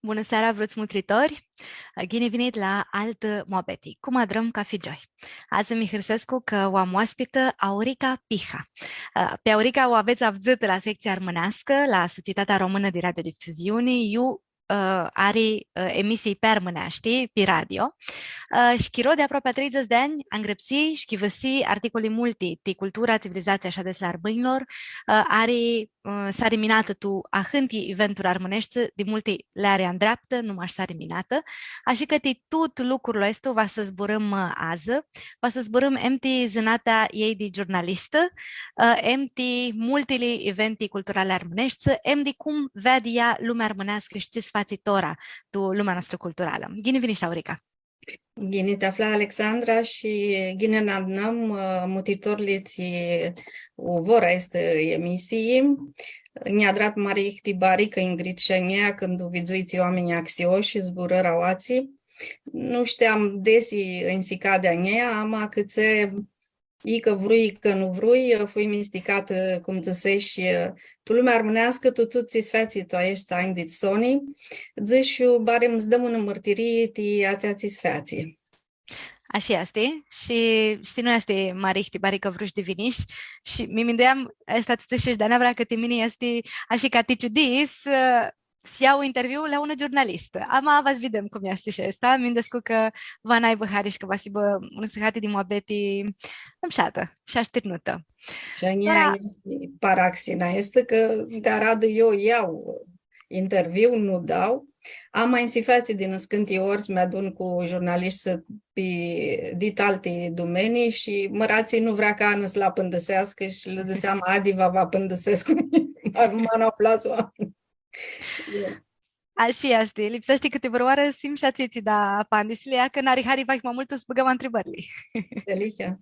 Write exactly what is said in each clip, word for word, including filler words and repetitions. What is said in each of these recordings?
Bunã seara, vruts mutritori! Ghini vinit la altã muabeti, cum adrãm cafi gioi. Adzã mi hãrsescu cã u am oaspitã Aurica Piha. Pi Aurica u avets avdzãtã la sectsia armãneascã, la Sutsitatea Română de Radiodifuziune, iu, ã, ari, ã, emisii pi armãneashti, pi radio. Ã, shi chiro di aproapea treidzãts di anj, angrãpsi shi chivãsi articoli multi ti cultura, tsivilizatsia shi adetsli a armãnjlor, ã, ari, ã, s-ari minatã tu ahãnti eventuri armãneshti, di multi li ari andreaptã, nu mash s-ari minatã. Ashi cã ti tut lucrul aestu va s-zburãm, ã, adzã, va s-zburãm em ti zãnatea a ljei di giurnalistã, ã, em ti multili eventi culturali armãneshti, em di cum veadi ea lumea armãneascã shi tsi s-fatsi tora tu lumea noastrã culturalã. Ghini vinish, Aurica! Ghini ti aflai, Alexandra, shi ghini nã adunãm, ã, mutritorlji tsi u vor aestã emisii. Nj-adrat mari ihtibari cã nj-gritseashti cãndu vidzui tsi oaminj axioshi zburãrã aoatsi. Nu shteam desi nj-si cadi a njia, ama cãtse icã vrui, icã nu vrui, fui misticatã, cum dzãseshi, tu lumea armãneascã, tu tut tsi s-featsi tu aeshti anj dit soni, dzãsh, barem s-dãm unã mãrtirii ti atsea tsi s-featsi. Ashi easti, shi, shtii, nu easti mari ihtibari cã vrush di vinish, shi mi minduiam, aestã tsi dzãsh, di-atsea vrea cã ti mini easti, ashi ca ti ciudii, s-, s-ljau interviu la unã giurnalistã. Ama va s-videm cum easti shi aestã. Minduescu cã va nã aibã hari shi cã va s-hibã unã sãhati di muabeti mushatã shi ashtirnutã. Shi a njia easti paraxina, easti cã di aradã eu ljau interviu, nu dau. Ama nji si featsi di nãscãnti ori s-mi adun cu giurnalishti pi, dit alti dumenii shi mãratslji nu vrea canã s-lã apãndãseascã shi lã dzãtseam, adi, va vã apãndãsescu, ma, ma nu aflats oaminj. Ashi easti. Lipseashti cãtivãrãoarã s-him shi atselj tsi da apandisili, ia cã n-ari hari vahi ma multu s-bãgãm ntribãrli. Dealihea.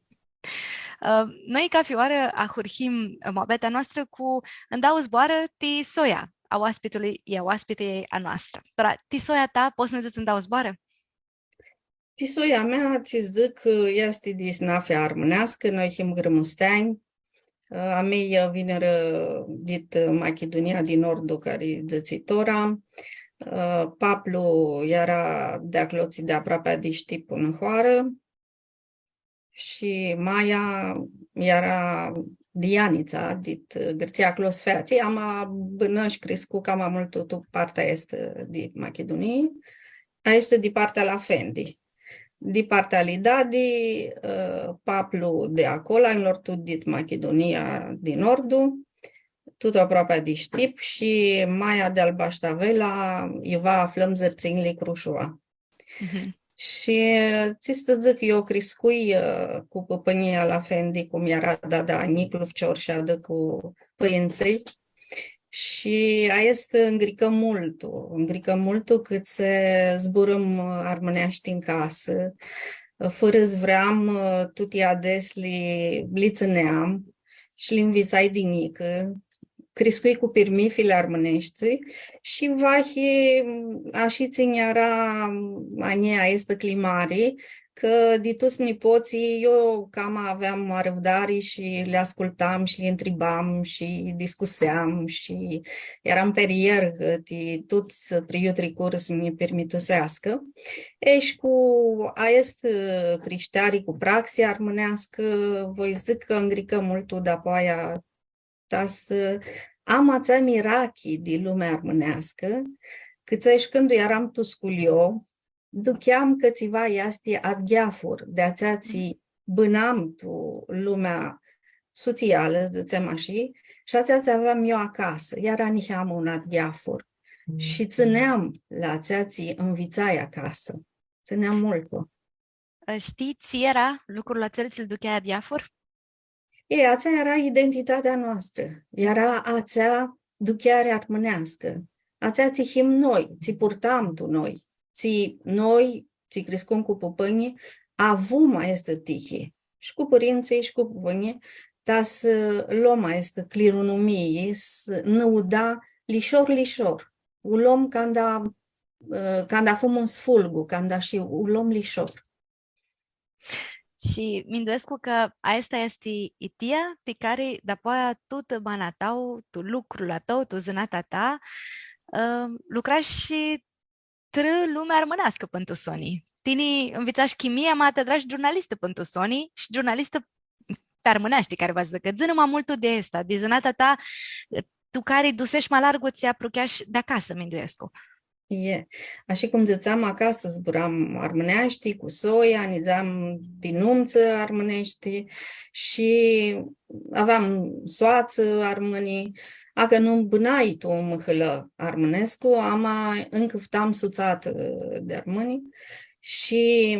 Ã, noi, cafi oarã, ahurhim muabetea noastrã cu ndauã zboarã ti soia a oaspitului i a oaspitei a noastrã. Tora, ti soia ta, pots s-nã dzãts ndauã zboarã? Ti soia mea, tsi dzãc, easti di sinafea armãneascã, noi him grãmusteanj. A mei vinirã dit Machidunia di Nordu, cari dzãtsi tora. Paplu eara di aclotsi, di aproapea di Shtip, unã hoarã. Shi maia eara di Ianitsa, dit Gãrtsia, aclo s-featsi, ama bãnã shi criscu cama multu tu, tu partea aestã di Machidunii. Aestã di partea al afendi. Di partea ali dadi, ã, paplu di aclo, a njilor tut dit Machidunia di Nordu, tut aproapea di Shtip, shi maia di Albashtavela, iuva aflãm Zãrtsinjli, Crushuva. Mhm. Shi, tsi s-dzãc, eu criscui, ã, cu pãpãnjlji al afendi, cum eara dada, njiclu ficior shadã cu pãrintsãlj. Shi aestã ngricã multu, ngricã multu cãtse zburãm, ã, armãneashti tu casã, fãrã s-vream, ã, tuti adetsli li tsãneam shi li nvitsai di njicã, criscui cu pirmithili armãneshti shi vahi, ashi tsi nj-eara a njia aestã cljimari, cã di tuts nipotslji, eu cama aveam arãvdari shi li ascultam shi li ntribam shi discuseam shi earam periergã ti tuts priutricurlji s-nji pirmituseascã. E, shi cu aestã, ã, crishteari cu praxi armãneascã, voi s-dzãc cã ngricã multu dapoaia ta s-am atsea mirachi di lumea armãneascã, cãtse shi cãndu earam tu sculio, ducheam cã tsiva easti adgheafur di atsea tsi bãnam tu lumea sutsialã, dzãtsem ashi, shi atsea tsi aveam eu acasã, eara niheamã un adgheafur. Shi tsãneam la atsea tsi nvitsai acasã. Tsãneam multu. Ã, shtii tsi eara lucrul atsel tsi-l ducheai adgheafur? E, atsea eara identitatea noastrã. Eara atsea ducheari armãneascã. Atsea tsi him noi, tsi purtam tu noi, tsi noi, tsi criscum cu pãpãnjlji, avum aestã tihi. Shi cu pãrintsãlj, shi cu pãpãnjlji, ta s-lom aestã clirunumii, s-nã u da lishor, lishor. U lom canda, ã, canda fum un sfulgu, canda shi u lom lishor. Shi minduescu cã aestã easti itia ti cari dapoaia tutã bana a ta, tu lucrul a tãu, tu zãnatea a ta, ã, lucrash shi intrã lumea armãneascã pãn tu soni. Tini nvitsash chimia, ma ti adrash giurnalistã pãn tu soni shi giurnalistã pi armãneashti, cari va s-dzãcã. Dzã-nã ma multu di aestã, di zãnatea ta, tu cari dusesh ma largu, tsi aprucheash di acasã, minduescu. E, ashi cum dzãtseam, acasã zburam armãneashti cu soia, nidzeam pi numtsã armãneshti shi aveam soatsã armãnã, acã nu bãnai tu mãhãlã armãnescu, ama ncãftam sutsatã di armãnj shi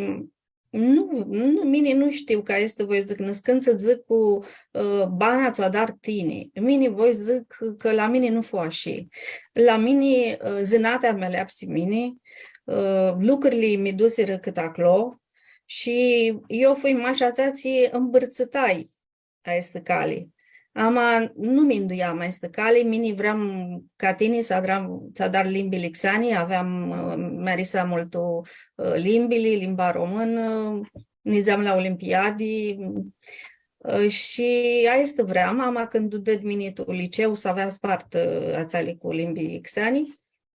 nu, nu, mini nu shtiu cã easti, voi dzãc, nãscãntsã dzãc cu, ã, bana tsi u adari tini. Mini voi dzãc cã la mini nu fu ashi. La mini, ã, zãnatea mi aleapsi mini, ã, lucrili mi dusirã cãtã aclo shi eu fui mash atsea tsi ãmbãrtsãtai aestã cali. Ama nu minduiam aestã cali, mini vream ca tini s-adar, s-adar limbili xeani, aveam, ã, mi arisea multu, ã, limbili, limba românã, nidzeam la olimpiadi, ã, shi aestã vream, ama cãndu ded mini tu liceu, s-avea spartã, ã, atseali cu limbi xeani,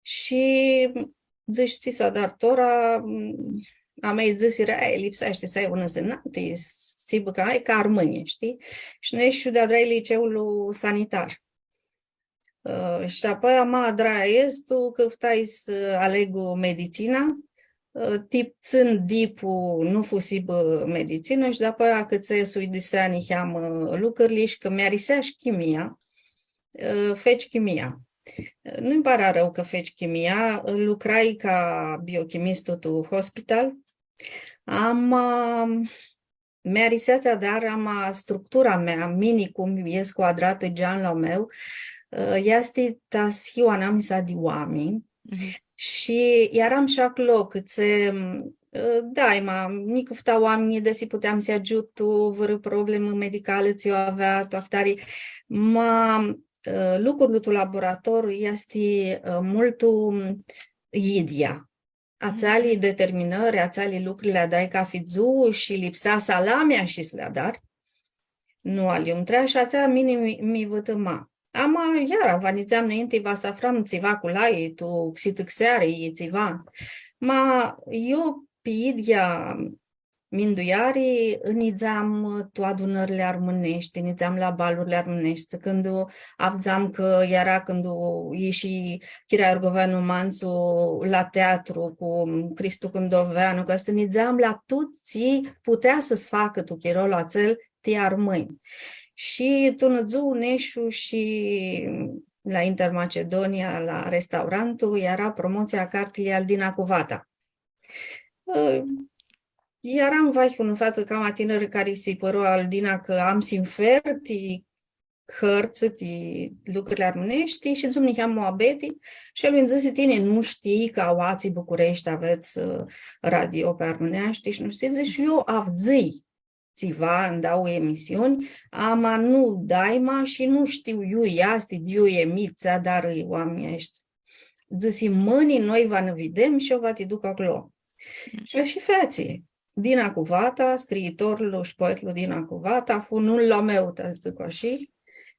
shi dzãsh, tsi s-adar tora, a mei dzãsirã, e, lipseashti s-ai unã zãnati, s-hibã ca, ai ca armãnj, shtii? Shi neshu di-adrai liceulu sanitar. Ã, shi apoia ma adrai aestu, cãftai s-alegu medicina, ã, ti ptsãn dipu nu fu s-hibã medicina shi di-apoia cãtse s-uidisea niheamã lucrili shi cã mi arisea shi chimia, ã, feci chimia. Nu-nj pari arãu cã feci chimia, lucrai ca biochimistu tu hospital. Ama, ã, mi arisea tsi adar, ama structura mea, mini cum escu adratã, geanlu a meu, ã, easti ta s-hiu anamisa di oaminj. Mhm. Shi earam shi aclo, cãtse, ã, daima, mi cãfta oaminjlji, desi puteam s-agiut tu vãrã problemã medicalã tsi u avea, tu ahtari. Ma, ã, lucrul tu laborator easti, ã, multu, ã, idyea. Atseali determinãri, atseali lucri li adrai cathi dzuã shi lipsea salamea shi s-li adar. Nu alium trea shi atsea mini mi, mi vãtãma. Ama, iara, va nidzeam ninti, va s-aflam tsiva cu lai, tu xitãxeari, tsiva. Ma, eu, pi idyea minduiari, nidzeam tu adunãrli armãneshti, nidzeam la balurli armãneshti, cãndu avdzam cã eara cãndu ishi Chira Iorgoveanu Mantsu la teatru cu Cristu Cãndoveanu, cã aestã nidzeam la tut tsi putea s-facã tu chirolu atsel ti armãnj. Shi tu unã dzuã neshu shi la Intermacedonia, la restaurantul, eara promotsia a cartiljei al Dina Cuvata. Ã, earam vahi unã fatã cama tinirã cari s-lji pãru al Dina cã am sinfer ti cãrtsã, ti lucrili armãneshti, shi dzãsim niheam muabeti, shi el nji dzãsi, tini nu shtii cã aoatsi Bucureshti avets, ã, radio pi armãneashti? Shi nu shtii, dzãc, shi eu avdzãi tsiva, ndauã emisiuni, ama nu daima shi nu shtiu iu easti, di iu emit, tsi adarã oaminjlji aeshti. Dzãsi, mãni noi va nã videm shi eu va ti duc aclo. Shi ashi featsi. Dina Cuvata, scriitorlu shi poetlu Dina Cuvata, fu nunlu a meu, ta s-dzãc ashi.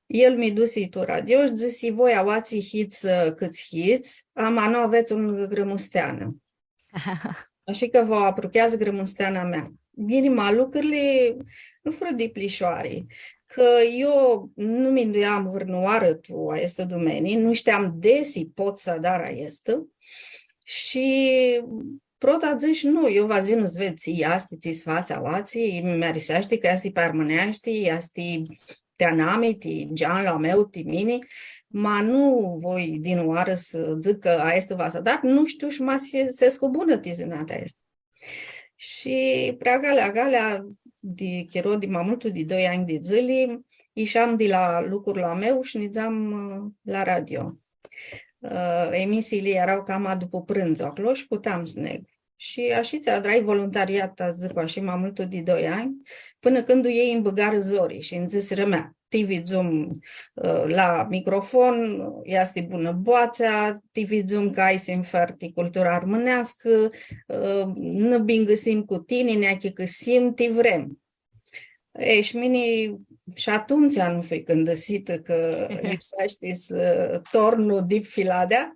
El mi dusi tu radio shi dzãsi, voi aoatsi hits, ã, cãts hits, ama nu avets unã grãmusteanã. Ashi cã vã aprucheats grãmusteana mea. Ghini, ma lucrili nu furã dip lishoari, cã eu nu minduiam vãrnãoarã tu aestã dumenii, nu shteam desi pot s-adar aestã. Shi prota dzãsh, nu, eu va s-yin s-ved tsi easti, tsi s-fatsi aoatsi, mi ariseashti cã easti pi armãneashti, easti ti anami, ti geanlu a meu, ti mini, ma nu voi dinãoarã s-dzãc cã aestã va s-adar, nu shtiu shi ma s-escu bunã ti zãnatea aestã. Shi prea galea, galea, di chiro di ma multu di doi anj di dzãli, isheam di la lucrul a meu shi nidzeam, ã, la radio. Ã, emisiili eara cama dupã prãndzu aclo shi puteam s-negu. Shi ashitsi adrai voluntariat, ta dzãc ashi, ma multu di doi anj, pãnã cãndu elj nj-bãgarã zori shi nji dzãsirã, mea, ti vidzum, ã, la microfon, easti bunã boatsea, ti vidzum cã ai sinfer ti cultura armãneascã, ã, nã bingãsim cu tini, nã achicãsim, ti vrem. E, shi mini shi atumtsea nu fui cãndãsitã cã lipseashti s-tornu dip filadea.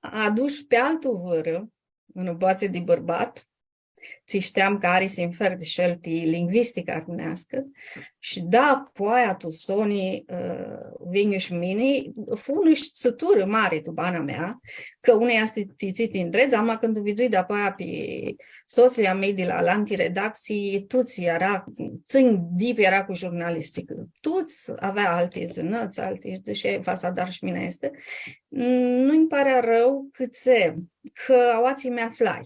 adush pi altu vãrã, unã boatsi di bãrbat, tsi shteam cã ari sinfer di shel ti lingvistica armãneascã, shi da, apoia tu soni, ã, vinj shi mini, fu unã scuturã mari tu bana mea, cã unã easti ti tsi ti ndredz, ama cãndu u vidzui dapoaia pi sotslji a mei di la alanti redactsii, tuts eara, tsãn dip eara cu jurnalisticã. Tuts avea alti zãnãts, alti, shi dzãsh, „E, va s-adar shi mini aestã.” Nu-nj pari arãu cãtse, cã aoatsi mi aflai.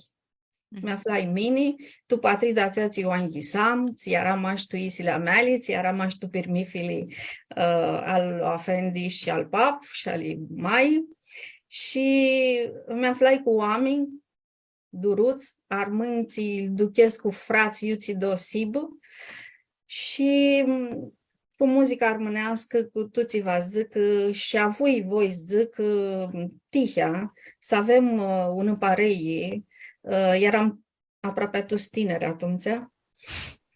Mhm. Mi aflai mini, tu patrida atsea tsi u anyisam, tsi eara mash tu yisili a meali, tsi eara mash tu pirmithili, ã, al afendi shi al pap shi ali mai. Shi mi aflai cu oaminj duruts, armãnj tsi duchescu frats, iutsido s-hibã. Shi, m, cu muzica armãneascã, cu tut tsi va dzãcã, shi avui voi s-dzãc, m, tihea s-avem, ã, unã parei, ã, earam aproapi tuts tiniri atumtsea,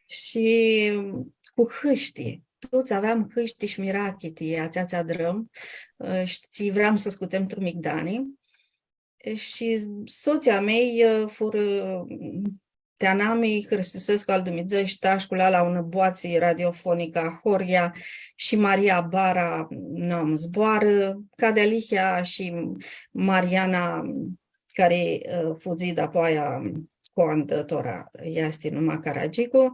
shi, m, cu hãshti. Tuts aveam hãshti shi mirachi ti atsea tsi adrãm, ã, shi tsi vream s-scutem tu migdani. Shi sotslji a mei, ã, furã, m, ti anami, hãristusescu al Dumnidzã, shi Tashcu la, la unã boatsi radiofonicã ahoryea, shi Maria Bara, nu am zboarã, ca dealihea shi Mariana, cari, ã, fudzi dapoaia, cu andã tora, easti numa Caragicu,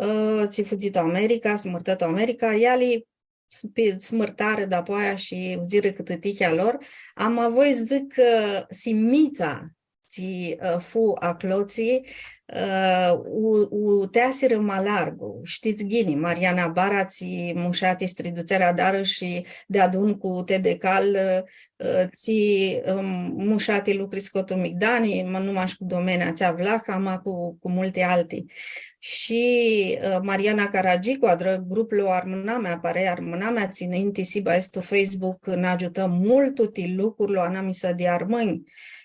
ã, tsi fudzi tu America, s-mãrtã tu America, eali s-, pi-, s-mãrtarã dapoaia shi fudzirã cãtã tihea lor, ama voi s-dzãc cã simintsa tsi, ã, fu aclotsi, ã, u, u teasirã ma largu. Shtits ghini, Mariana Bara, tsi mushati s-tridutsea la adarã shi deadun cu T D K-lu, ã, tsi, ãm, mushati lucri scotu migdani, ma nu mash cu domenia atsea vlahã, ama cu, cu multi alti. Shi, ã, Mariana Caragicu adrã gruplu Armãnamea, parea Armãnamea, tsi ninti s-hibã aestu Facebook, nã agiutã multu ti lucrul anamisa di armãnj.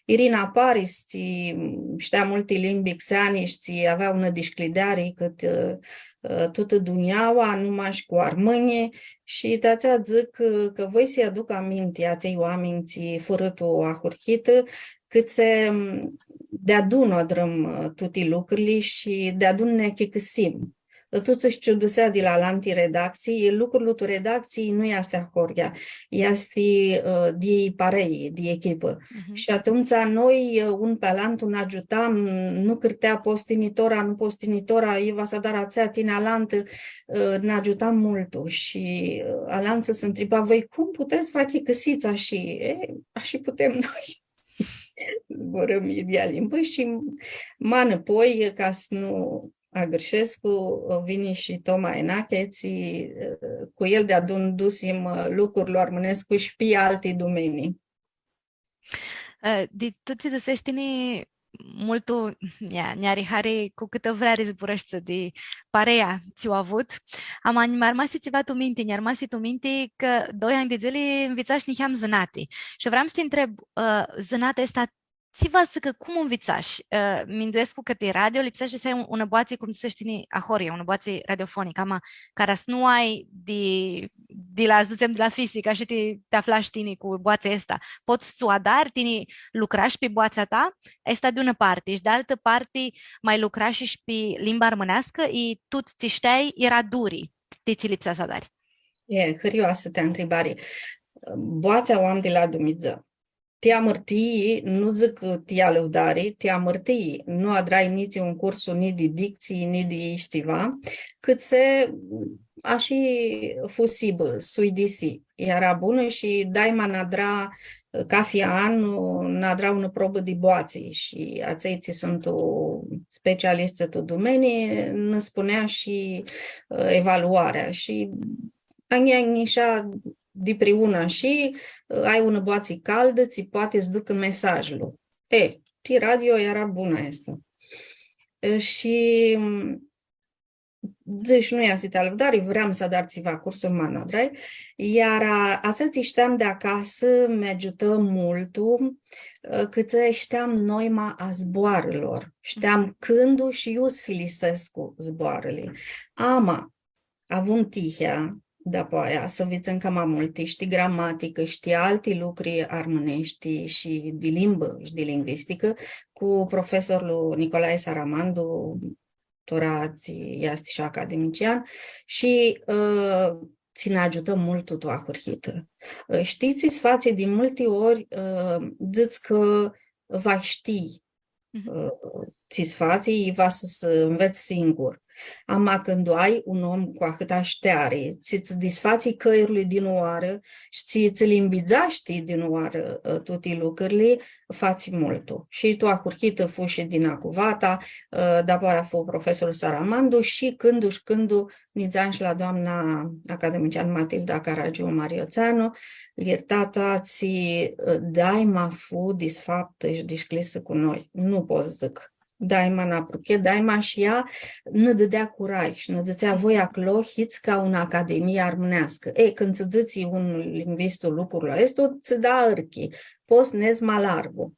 Irina Paris, tsi, m, shtea multi limbi xeani shi tsi avea unã dishcljideari cãtã, ã, ã, tutã dunjaua, nu mash cu armãnjlji, shi ti atsea dzãc, ã, cã voi s-lji aduc aminti atselj oaminj tsi furã tu ahurhitã, cãtse, m, deadun adrãm, ã, tuti lucrili shi deadun nã achicãsim. Tuts s-ciudusea di la alanti redactsii, e lucrul tu redactsii nu easti ahoryea, easti, ã, di parei, di echipã. Mhm. Shi atumtsea noi, ã, un pi alantu nã agiutam, nu cãrtea, pots tini tora, nu pots tini tora, eu va s-adar atsea, tini alantã, ã, nã agiutam multu. Shi, ã, alantsã s-ntriba, „Voi cum putets s-vã achicãsits ashi?” E, ashi putem noi. Zburãm idyea limbã shi ma nãpoi, ca s-nu agãrshescu, vini shi Toma Enache, tsi, cu el deadun dusim, ã, lucrul armãnescu shi pi alti dumenii. Ã, di tut tsi dzãsesh tini, multu, ia, nj-ari hari cu cãtã vreari zburãshti di parea tsi u avut. Ama nj-armasi tsiva tu minti, nj-armasi tu minti cã doi anj di dzãli nvitsash niheam zãnati. Shi vream s-ti ntreb, ã, zãnatea aestã, tsi va s-dzãcã, cum u nvitsash? Ã, minduescu cã ti radio lipseashti s-ai un, unã boatsi, cum dzãsesh tini ahoryea, unã boatsi radiofonicã, ama cara s-nu ai di, di la, s-dzãtsem, di la fisicã, shi ti, ti aflash tini cu boatsea aestã. Pots s-u adari, tini lucrash pi boatsea ta, aestã di unã parti, shi di altã parti ma lucrash shi pi limba armãneascã, i tut tsi shteai eara duri, ti tsi lipsea s-adari. E, hãrioasã ti ntribari. Boatsea u am di la Dumnidzã. Ti amãrtii, nu dzãc ti alãvdari, ti amãrtii, nu adrai nitsi un cursu, ni di dictsii, ni di itsiva, cãtse ashi fu s-hibã, s-uidisi, eara bunã shi daima nã adra, cafi an, nã adra unã probã di boatsi shi atselj tsi suntu specialishti tu dumenii, nã spunea shi, ã, evaluarea shi a njia nj-ishea dipriunã shi, ã, ai unã boatsi caldã, tsi poati s-ducã mesajlu. E, ti radio eara bunã aestã. E, shi, m, dzãsh, nu easti ti alãvdari, vream s-adar tsiva cursuri, ma nu adrai. Iar, a, atsea tsi shteam di acasã mi agiutã multu, ã, cãtse shteam noima a zboarãlor. Shteam cãndu shi iu s-filisescu zboarãli. Ama, avum tihea, dapoaia s-nvitsãm cama multi, shi ti gramaticã, shi ti alti lucri armãneshti shi di limbã shi di lingvisticã, cu profesorlu Nicolae Saramandu, tora tsi easti shi academician, shi, ã, tsi nã agiutã multu tu ahurhitã. Ã, shtii tsi s-fatsi di multi ori, ã, dzãts cã va shtii, Mhm. ã, tsi s-fatsi, i va s-, s-nvets singur. Ama cãndu ai un om cu ahãtã shteari, tsi, tsi tsã disfatsi cãljurli dinãoarã shi tsi, tsi li nvitsashti dinãoarã, ã, tuti lucrili, fatsi multu. Shi tu ahurhitã fu shi Dina Cuvata, ã, dapoaia fu profesorlu Saramandu shi cãndu shi cãndu nidzeam shi la doamna academician Matilda Caragiu Mariotseanu, ljirtata, tsi, ã, daima fu disfaptã shi dishcljisã cu noi. Nu pot s-dzãc. Daima nã apruchea, daima shi ea nã dãdea curai shi nã dzãtsea, „Voi aclo hits ca unã academii armãneascã.” E, cãndu tsã dzãtsi un lingvist lucrul aestu, tsã da archi, pots s-nedz ma largu.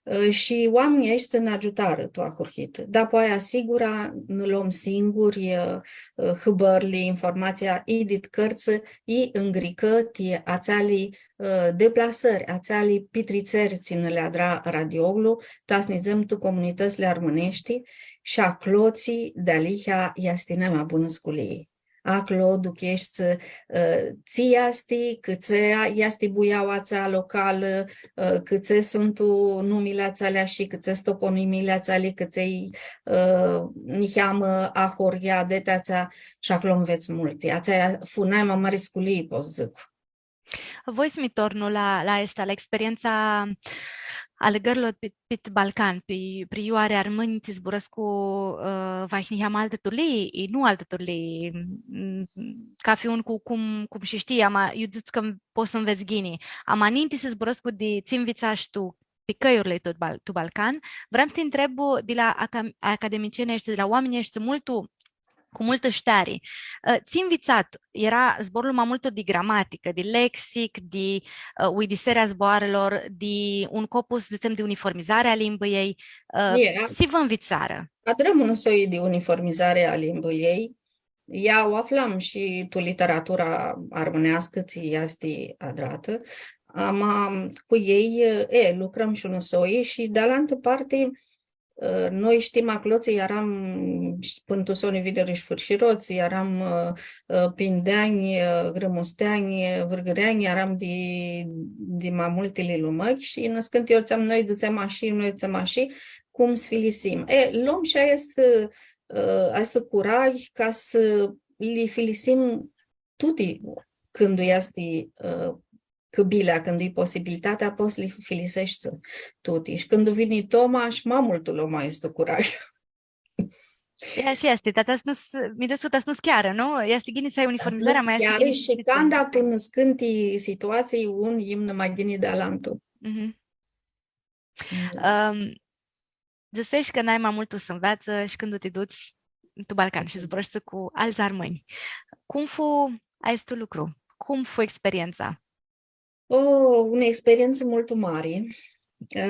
Ã, shi oaminjlji aeshti nã agiutarã tu ahurhitã. Dapoaia, sigura, nã lom singuri, ã, ã, hãbãrli, informatsia, i dit cãrtsã, i ãngricã ti atseali, ã, deplasãri, atseali pitritseri tsi nã li adra radioulu, ta s-nidzem tu comunitãtsli armãneshti, shi aclotsi dealihea easti nai ma bunã sculii. Aclo aducheshti, ã, tsi easti, cãtse easti buiaua atsea localã, ã, cãtse suntu numili atseali shi cãtse suntu toponimili atseali, cãtse-i, ã, niheamã ahoryea di atsea, shi aclo nvets multi. Atsea fu nai ma mari sculii, pot s-dzãc. Voi s-mi tornu la, la aestã, la experientsa a alãgãrlor pit, pit Balcan, pi, pri iu ari armãnj tsi zburãscu, ã, vahi niheamã altã turlii, i nu altã turlii, m, cafi un cu cum, cum shi shtii, ama, iu dzãts cã pots s-nvets ghini. Ama ninti s-zburãscu di tsi nvitsash tu pi cãljurli tu Bal-, tu Balcan, vream s-ti ntreb di la aca-, academicienjlji aeshti, di la oaminjlji aeshti multu cu multã shteari. Ã, tsi nvitsat, eara zborlu ma multu di gramaticã, di lexic, di, ã, uidisearea zboarãlor, di un copus, dzãtsem, di uniformizari a limbãljei, ã, Ie, a- tsi vã nvitsarã? Adrãm un soi di uniformizari a limbãljei. Ea u aflam shi tu literatura armãneascã, tsi easti adratã. Ama cu elj, e, lucrãm shi un soi shi, di alantã parti, ã, noi shtim aclo tsi earam shi pãn tu soni videri shi fãrshirots, earam, ã, ã, pindeanj, ã, grãmusteanj, ã, vãrgãreanj, earam di, di ma multili lumãchi shi nãscãnti ori dzãtseam, noi dzãtsem ashi, noi dzãtsem ashi, cum s-filisim. E, lom shi aestu, ã, aestu curaj ca s-li filisim tuti cãndu easti, ã, cãbilea, cãndu e posibilitatea, pots s-li filiseshti tuti. Shi cãndu vini Toma, shi ma multu lom aestu curaj. E, ashi easti, ta s-nu s-, minduescu ta s-nu s-chearã, nu? Easti ghini s-ai uniformizarea, ma easti ghini shi s-, canda tu nãscãnti situatsii, un imnã ma ghini di alantu. Mhm. Da. Ãm, dzãseshi cã nai ma multu s-nveatsã shi cãndu ti duts tu Balcan shi zburãshti cu altsã armãnj. Cum fu aestu lucru? Cum fu experientsa? O, unã experientsã multu mari. Ã,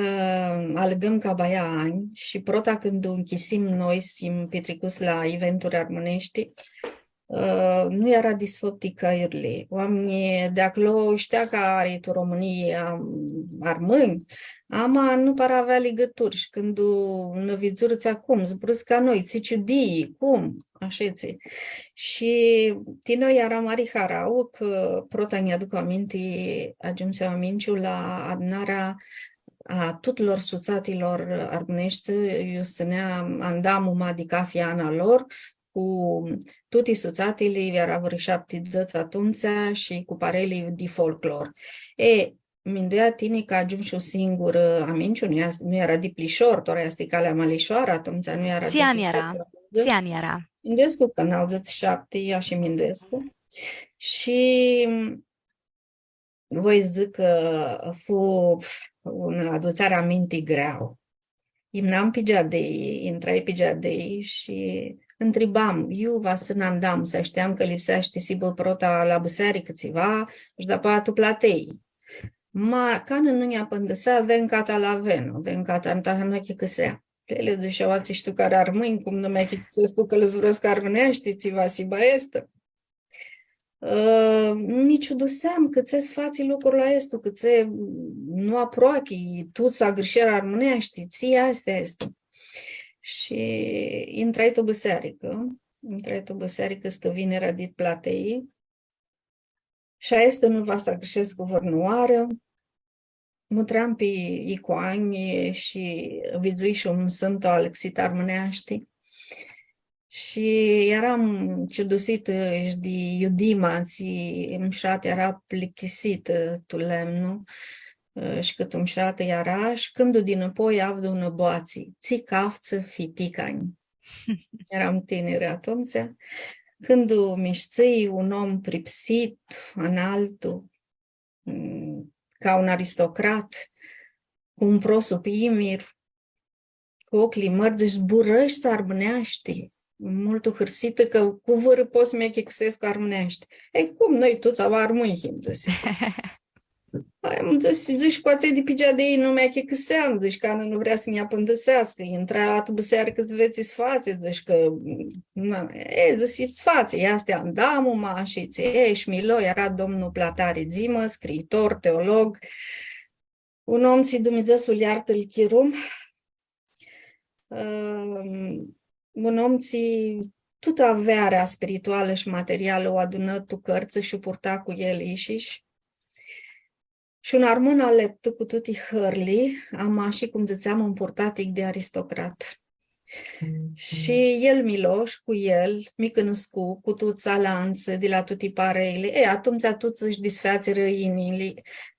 alãgãm ca baia anj shi prota cãndu nchisim noi s-him pitricuts la eventuri armãneshti, ã, nu eara disfapti cãljurli. Oaminjlji di aclo shtea cã ari tu Romãnii, am, armãnj, ama nu para avea ligãturi. Shi cãndu nã vidzurã, dzãtsea, „Cum, zburãts ca noi, tsi ciudii, cum?” Ashitsi. Shi ti noi eara mari harauã, cã prota nj-aduc aminti, agiumsem Aminciu la adunarea a tuturor sutsatilor armãneshti, iu s-tsãnea andamuma di cafi an a lor, cu tuti sutsatili, eara vãrã shaptidzãts atumtsea, shi cu pareili di folclor. E, minduea tini cã agiumshu singurã, ã, Aminciu, nu eara, nu eara diplishor, tora easti calea ma lishoarã, atumtsea nu eara diplishor. Tsi an eara? Tsi an eara? Minduescu cã nauãdzãts shi shapti, ashi minduescu. Shi voi s-dzãc cã fu unã adutseari aminti greauã. Imnam pi geadei, intrai pi geadei shi ntribam, iu va s-tsãnã andam, s-shteam cã lipseashti s-hibã prota la bisearicã tsiva, shi dapoaia tu platei. Ma canã nu nj-apãndisea, vencata la veno, vencata ta nu achicãsea. Lele, dzãsh, aoatsi shtiu cari armãnj, cum nu mi achicãsescu cã lã zburãscu armãneashti, tsi va s-hibã aestã. Ã, mi ciuduseam cãtse s-fatsi lucrul aestu, cãtse nu aproachi, tuts agãrshirã armãneashti, tsi aestã easti. Shi intrai tu bisearicã, intrai tu bisearicã, stã Vinera dit Platei. Shi aestã nu va s-agãrshescu vãrnãoarã. Mutream pi icoanj shi vidzui shi un sãmtu alãxit armãneashti. Shi earam ciudusitã shi di iudima, tsi mushat eara plichisitã tu lemnu, ã, shi cãt mushatã eara, shi cãndu dinãpoi avdu unã boatsi, „Tsi caftsã fiticanj?” Earam tinirã atumtsea. Cãndu mi shtii un om pripsit, analtu, mm, ca un aristocrat, cu un prosop imir, cu oclji mãri, dzãsh, „Zburãshti armãneashti?” Multu hãrsitã cã cu vãrã pot s-mi achicãsescu armãneashti. „E, cum, noi tuts aoa armãnj him”, dzãsi. „Ai, mã”, dzãsi, „dzãsh, cu atselj di pi geadei nu mi achicãseam”, dzãsh, „cã nu vrea s-nj-apãndãseascã, intra tu bisearicã s-vedz tsi s-fatsi”, dzãsh, „cã, na, e”, dzãsi, „tsi s-fatsi, easti andamuma shi tsi, e”, shi mi lo, eara domnul Platari Dzimã, scriitor, teolog, un om tsi Dumnidzã s-lu ljartã, lu chirum, ãm, un om tsi tutã avearea spiritualã shi materialã u adunã tu cãrtsã shi u purta cu el ishish. Shi un armãn aleptu cu tuti hãrli, ama shi, cum dzãtseam, un purtatic di aristocrat. Shi el mi lo shi cu el mi cunuscu cu tuts alantsã di la tuti pareili. E, atumtsea tuts sh-disfeatsirã inimli.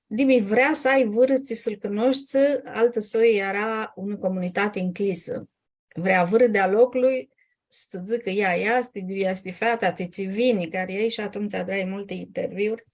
Dimi, vrea s-ai vãrã tsi s-lu cunoshti, altã soi eara unã comunitati ncljisã. Vrea vãrã di a loclui s-tsã dzãcã, „Ia, ia, easti, iu easti feata, ti tsi vini, cari e”, shi atumtsea adrai multi interviuri.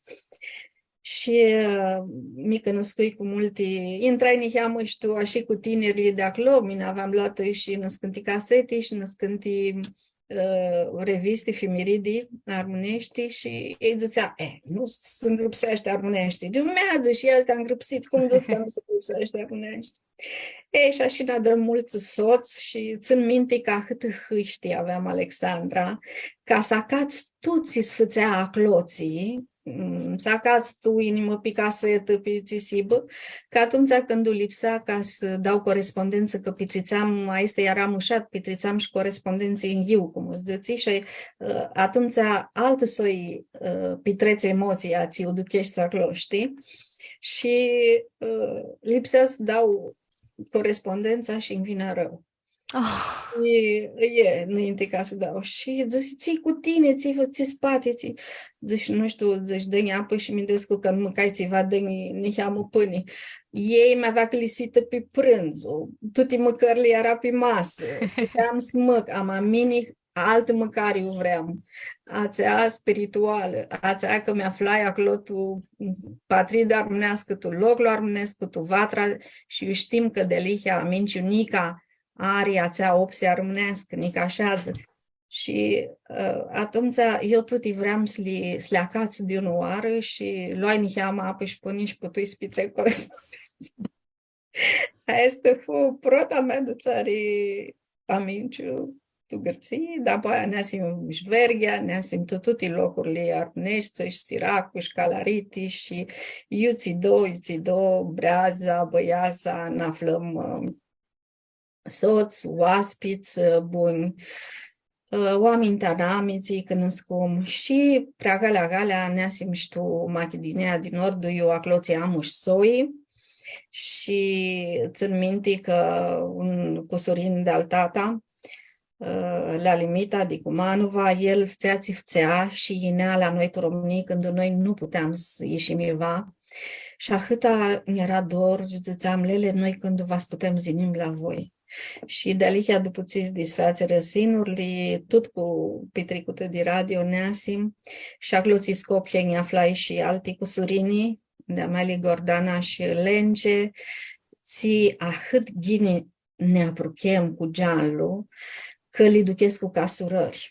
Shi, ã, mi cunuscui cu multi, intrai niheamã shi tu, ashi, cu tinirlji di aclo, mini aveam loatã shi nãscãnti caseti shi nãscãnti, ã, revisti, fimiridi armãneshti shi elj dzãtsea, „E, nu s-ngrãpseashti armãneashti.” Di iu mea, dzãsh, shi el easti ngrãpsit, cum dzãts cã nu s-ngrãpseashti armãneashti? E, shi ashi nã adrãm multsã sots shi tsãn minti cã ahãtã hãshti aveam, Alexandra, ca s-acats tut tsi s-fãtsea aclotsi, mm, s-acats tu inimã, pi casetã, pi tsi s-hibã, cã atumtsea cãndu lipsea ca s-dau corespondentsã, cã pitritseam, aestã eara mushat, pitritseam shi corespondentsã in yiu, cum s-dzãtsi, shi, ã, atumtsea altã soi, ã, pitrets emotsia, tsi u ducheshti aclo, shtii? Shi, ã, lipsea s-dau corespondentsa shi nj-vini arãu. Ah. Shi, e, nãinti ca s-u dau. Shi dzãsi, „Tsi cu tini, tsi, tsi s-fatsi, tsi?” Dzãsh, „Nu shtiu”, dzãsh, „dã-nj apã shi minduescu cã nu mãcai tsiva, dã-nj niheamã pãni.” Elj mi avea cãlisitã pi prãndzu, tuti mãcãrli eara pi masã, puteam s-mãc, ama mini altã mãcari u vream, atsea spiritualã, atsea cã mi aflai aclo tu patria armãneascã, tu loclu armãnescu, tu vatra, shi iu shtim cã dealihea Aminciu nica ari atsea opsea armãneascã, nica ashadzã. Shi, ã, atumtsea eu tuti vream s-li, s-li acats di unã oarã shi loai niheamã apã shi pãni shi putui s-pitrec corespondentsã. Aestã fu prota mea dutsari Aminciu, tu Gãrtsii, dapoaia neasim shi Verghea, neasim tu tuti locurli armãneshti, shi Siracu, shi Calariti, shi iutsido, iutsido, Breaza, Bãiasa, nã aflãm, ã, sots, oaspits, ã, bunj, ã, oaminj ti anami, tsi cunuscum, shi pri agalea, agalea, neasim shi tu Machidunia di Nordu, iu aclotsi am shi soi, shi tsãn minti cã un cusurin di-al tata, ã, Lalimita di Cumanova, el ftsea tsi ftsea shi yinea la noi tu Romãnii, cãndu noi nu puteam s-ishim iuva. Shi ahãta nj-eara dor, dzãtseam, „Lele, noi cãndu va s-putem s-yinim la voi?” Shi dealihea, dupu tsi s-disfeatsirã sinurli, tut cu pitricutã di radio, neasim, shi aclotsi Scopia nj-aflai shi alti cusurini, di-a meali Gordana shi Lence, tsi ahãt ghini nã apruchem cu geanlu, cã li duchescu ca surãri.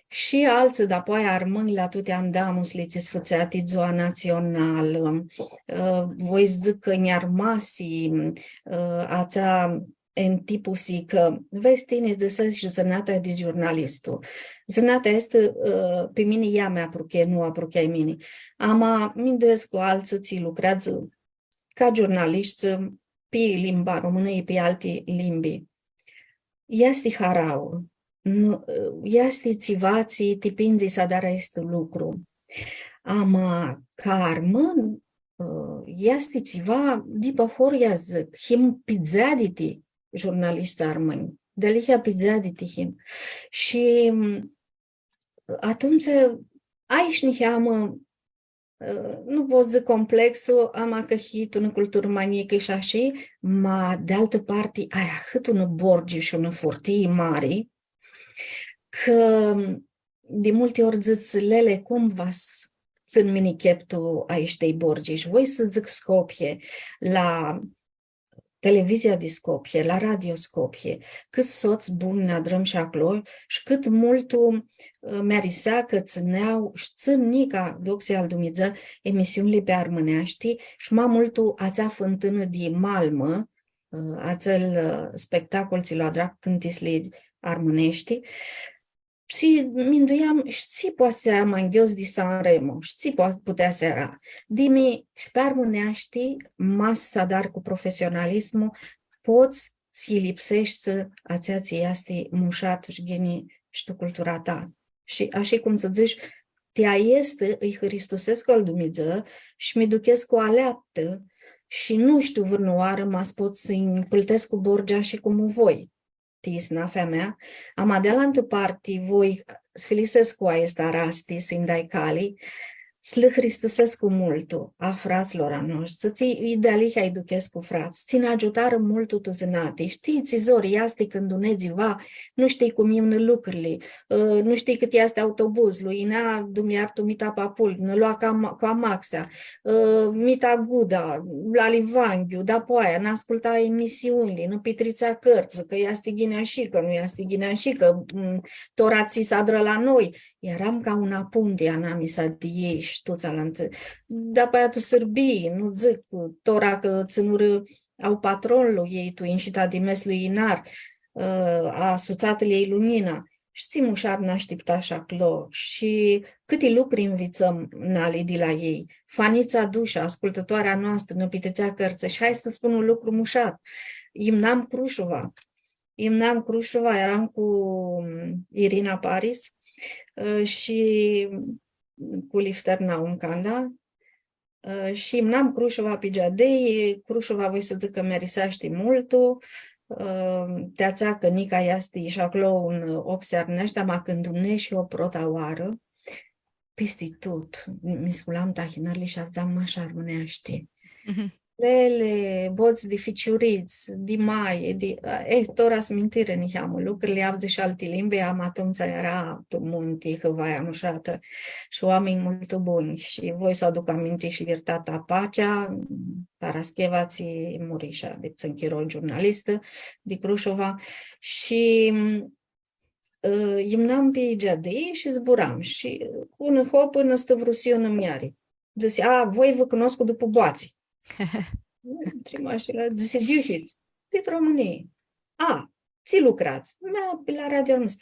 Shi altsã, dapoaia armãnj la tuti andamusli tsi s-fãtsea ti Dzua Natsionalã, ã, voi s-dzãc cã nj-armasi, ã, atsea entipusi cã, vedz, tini dzãseshi zãnatea di giurnalistu. Zãnatea aestã, ã, pi mini ea mi aprucheie, nu u aprucheai mini. Ama minduescu altsã tsi lucreadzã ca giurnalishti pi limba românã i pi alti limbi. Easti harauã. Nu, easti tsiva tsi ti pindzi s-adari aestu lucru. Ama ca armãn, ã, easti tsiva di pãhor, ia dzãc, him pidzeaditi jurnalishti armãnj. Dealihea pidzeaditi him. Shi, m, atumtsea, ai shi niheamã, ã, nu pot s-dzãc complexu, ama cã hii tu unã culturã ma njicã shi ashi, ma di altã parti ai ahãt unã borgi shi unã furtii mari, cã di multi ori dzãts, lele, cum va s-tsãn mini cheptu a aishtei borgi? Shi voi s-dzãc Scopie, la televizia di Scopie, la Radio Scopie, cãts sots buni nã adrãm shi aclo, shi cãt multu, ã, mi arisea cã tsãnea, shi tsãn nica, doxia al Dumnidzã, emisiunili pi armãneashti, shi ma multu atsea Fãntãnã di Malmã, ã, atsel, ã, spectacol tsi lu adra cu cãntitsli armãneshti. Shi minduiam, shi tsi poati s-eara ma nghios di Sanremo, shi tsi poa-, putea s-eara. Dimi, shi pi armãneashti, ma s-adari cu profesionalismu, pots s-lipseshti atsea tsi easti mushat shi ghini shi tu cultura ta. Shi ashi cum s-dzãts, ti aestã lji hãristusescu al Dumnidzã shi mi duchescu aleaptã shi nu shtiu vãrnãoarã ma s-pot s-nji pãltescu borgea ashi cum u voi ti isnafea mea, ama di alantã parti voi s-filisescu aestã rasti, s-nji dai cali, s-lã hãristusescu multu a fratslor a noshtri, tsi, i dealihea lji duchescu frats, tsi nã agiutarã multu tu zãnati. Shtii tsi zori easti cãndu nedz iuva, nu shtii cum imnã lucrili, ã, nu shtii cãt easti autobuzlu, yinea, Dumnidzã iartã, Mita Papul, nã lua cu ama-, cu amaxea, ã, Mita Guda, Lali Vanghiu, dapoaia, nã asculta emisiunili, nã pitritsea cãrtsã, cã easti ghini ashi, cã nu easti ghini ashi, cã, m, tora tsi s-adrã la noi. Earam ca unã punti anamisa di elj shi tuts alantsã. Dapoaia tu Sãrbii, nu dzãc, tora cã tsãnurã, au patronlu elj tu inshita di mes lu Inar, ã, a Sutsatãljei Lunjina. Shi tsi mushat nã ashtipta shi aclo, shi cãti lucri nvitsãm nali di la elj. Fanitsa Dusha, ascultãtoarea noastrã, nã pitritsea cãrtsã. Shi hai s-spun un lucru mushat. Imnam Crushuva. Imnam Crushuva, earam cu, mm, Irina Paris, ã, shi cu Lifter Naum Canda. Ã, shi imnam Crushuva pi geadei, Crushuva voi s-dzãc cã mi ariseashti multu, ã, ti atsea cã nica easti shi aclo un opsi armãneashti, ama cãndu neshu eu prota oarã, pisti tut, mi, mi sculam tahinãrli shi avdzam mash armãneashti. Mhm. Lele, bots di ficiurits, di maie, di, eh, tora s-mintirã niheamã lucrili, avdzã shi alti limbi, ama atumtsea eara tu munti, hãvaia mushatã, shi oaminj multu bunj. Shi voi s-aduc aminti shi Lirtata Pacea, Parascheva, tsi muri shi ea di ptsãn chiro, giurnalistã di Crushuva. Shi, ã, imnam pi geadei shi zburam. Shi cu unã hopã nã stãvrusi unã mljari. Dzãsi: „A, voi vã cunoscu dupu boatsi.” Ntribã shi la, dzãsi: „Di iu hits?” „Dit Romãnii.” „A, tsi lucrats?” „Mea, la Radio Armãnami.”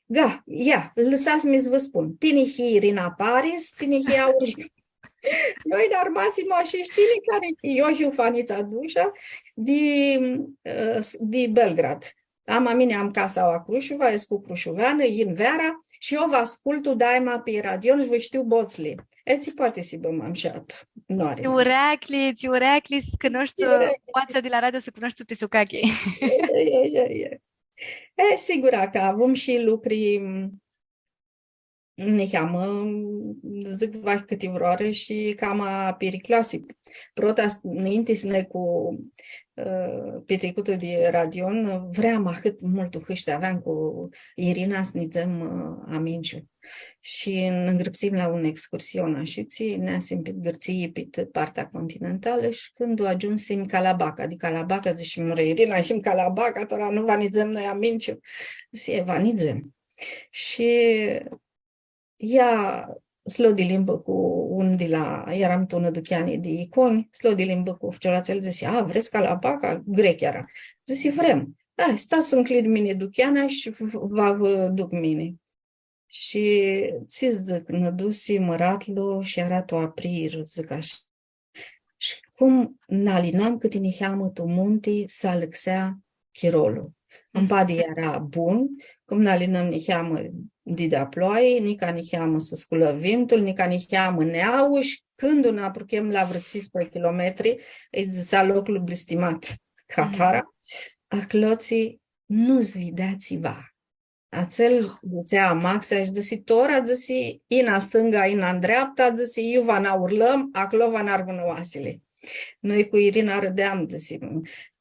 „Ga, ia, lãsats-mi s-vã spun. Tini hii Irina Paris, tini hii Aurica.” Noi nã armasim ashi, shtii, cari, eu hiu Fanitsa Dusha, di, ã, di Belgrad. Ama mini am casa la Crushuva, escu crushuveanã, yin veara shi eu vã ascultu daima pi radio shi vã shtiu botsli. E, tsi poati s-hibã ma mushat? Nu ari. Tsi ureclji, tsi ureclji s-cunoshti, tsi ureclji, boatsa di la radio s-cunoshti pi sucachi. E, e, e, e. E, sigura cã avum shi lucri, niheamã, dzãc, vahi cãti vãrãoarã shi cama piricloasi. Prota, nãinti s-nã cu, ã, pitricutã di Radion, vream ahãt multu hãshti aveam cu Irina s-nidzem, ã, Aminciu. Shi nã ngrãpsim la un excursion, ashitsi, neasim pit Gãrtsii, pit partea continentalã shi cãndu agiumsim Calabaca, di Calabaca, dzãtsi, mãri, Irina, him Calabaca, tora nu va nidzem noi Aminciu? Dzãtsi, e, va nidzem. Shi ea s-lo di limbã cu un di la, earam tu unã ducheani di iconj, s-lo di limbã cu ficiorlu atsel, dzãsi: „A, vrets Calabaca?” Grec eara. Dzãsi: „Vrem.” „A, sta s-ncljid mini ducheana shi v-, v-, va vã duc mini.” Shi tsi dzãc, nã dusi mãratlu shi eara tu aprir, dzãc ashi. Shi cum nã alinam cãti niheamã tu munti, s-alãxea chirolu. Mpadi eara bun, cum nã alinam niheamã di da ploai, nica niheamã s-sculã vimtul, nica niheamã neauã, shi cãndu nã apruchem la vãrã tsisprã kilometri, lji dzãtsea loclu blistimat, Catara, aclotsi nu s-videa tsiva. Atsel dzãtsea amaxea shi dzãsi, tora, dzãsi, ina stãnga, ina ndreapta, dzãsi, iu va nã urlãm, aclo va nã armãnã oasili. Noi cu Irina rãdeam, dzãsi,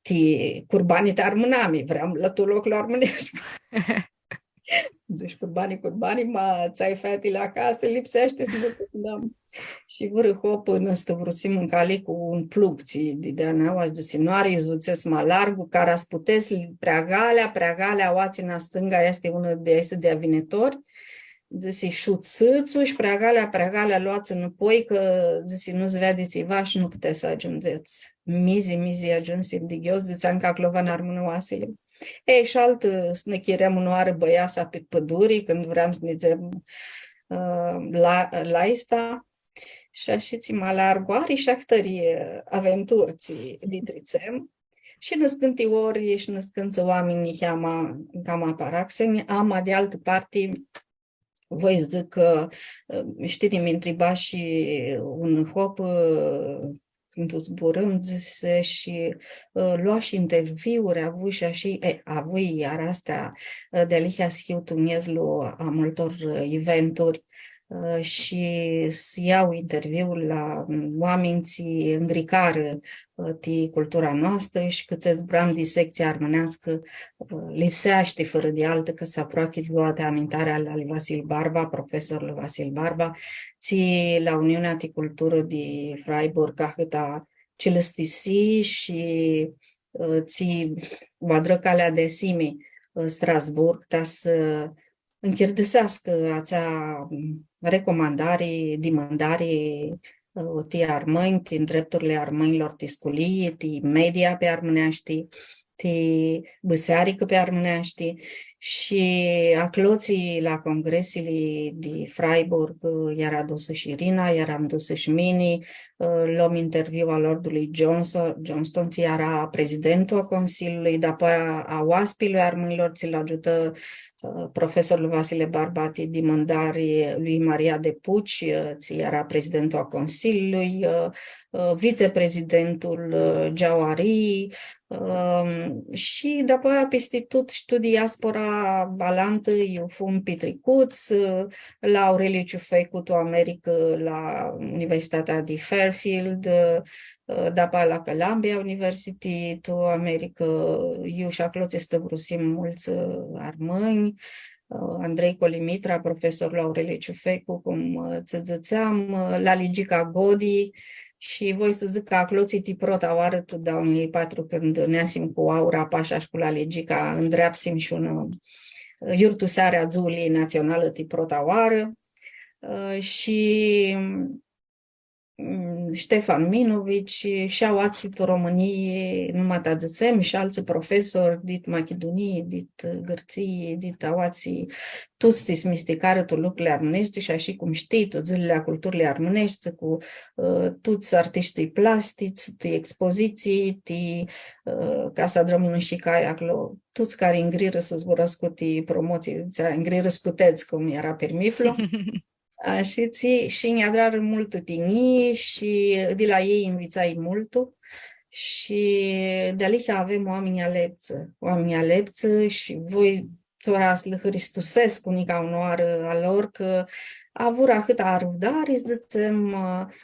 ti curbani ti armãnami, vream la tu loclu armãnescu. Dzãsh, curbani, curbani, ma tsi ai featili acasã, lipseashti s-nã ducem. Shi vãrã hopã nã stãvrusim ãn cali cu un plug, tsi di deanãoa, shi dzãsi, nu ari izvutsets ma largu, cara s-putets, prea galea, prea galea, aoatsi na stãnga easti unã di aesti di avinitori, dzãsi, shutsãts-u shi prea galea, prea galea loats nãpoi, cã, dzãsi, nu s-veadi tsiva shi nu putets s-agiundzets. Mizi, mizi agiumsim di ghios, dzãtseam cã aclo va nã armãnã oasili. E, shi altã, s-nã chirem unãoarã bãiasa pit pãduri, cãndu vream s-nidzem, ã, la, la aista. Shi ashitsi ma largu ari shi ahtãri, ã, aventuri tsi li tritsem. Shi nãscãnti ori, shi nãscãntsã oaminj niheamã cama paraxeni, ama di altã parti, voi s-dzãc cã, ã, shtii, mi ntriba shi un hop, ã, cãndu zburãm, dzãsi, shi, ã, lua shi interviuri, avui shi ashi, e, avui iar astea, ã, dealihea s-hiu tu miezlu a multor, ã, eventuri, ã, shi s-ljau interviuri la, m, oaminj tsi ngricarã, ã, ti cultura noastrã shi cãtse zburam di sectsia armãneascã, ã, lipseashti fãrã di altã, cã s-aproachi dzua di amintari al, al Vasil Barba, profesorlu Vasil Barba, tsi la Uniunea ti Culturã di Freiburg, ahãtã cilãstisi shi, ã, tsi va adrã calea di asimi, ã, Strasburg, ta s-, ã, nchirdãseascã atsea, m, recomandari, dimãndari, ã, ti armãnj, ti ndrepturli armãnjlor, ti sculii, ti media pi armãneashti, ti bisearicã pi armãneashti. Shi aclotsi la congresili di Freiburg, ã, eara dusã shi Irina, earam dusã shi mini, ã, lom interviu a lordului Johnson, Johnston, tsi eara prezidentul a Consiliului, dapoaia a oaspilui armãnjlor, tsi-l agiutã, ã, profesorlu Vasile Barba ti dimãndari lui Maria de Puci, ã, tsi eara prezidentul a Consiliului, ã, ã, viceprezidentul, ã, Giauari, ãm, shi dapoaia pisti tut shi tu diaspora alantã, iu fum pitricuts, ã, la Aureliu Ciufecu tu Americã, la Universitatea di Fairfield, ã, ã, dapoaia la Columbia University tu Americã, iu shi aclo tsi stãvrusim multsã, ã, armãnj, ã, Andrei Colimitra, profesorlu Aureliu Ciufecu, cum, ã, tsã dzãtseam, ã, Lali Gica Godi, shi voi s-dzãc cã aclotsi ti prota oarã tu dauã njilji patru, cãndu neasim cu Aura Pasha shi cu Lali Gica, ndreapsim shi unã, ã, iurtuseari a Dzuãljei Natsionalã ti prota oarã, ã, shi, mm, Shtefan Minovici, shi aoatsi tu Romãnii, nu ma ta dzãtsem, shi altsã profesori dit Machidunii, dit Gãrtsii, dit aoatsi, tuts tsi s-misticarã tu lucrurli armãneshti, shi ashi cum shtii, tu dzãlili a culturãljei armãneshti, cu, ã, tuts artishtilji plastits, ti expozitsii, ti, ã, Casa Drãmlu shi cai aclo, tuts cari ngrirã s-zburãscu ti promotsii, dzãtsea, ngrirã s-putedz, cum eara pirmithlu. Ashitsi, shi nj-adrarã multã tinjii shi di la elj nvitsai multu. Shi dealihea avem oaminj aleptsã, oaminj aleptsã shi voi tora s-lã hãristusescu nica unãoarã a lor, cã avurã ahãtã arãvdari, s-dzãtsem,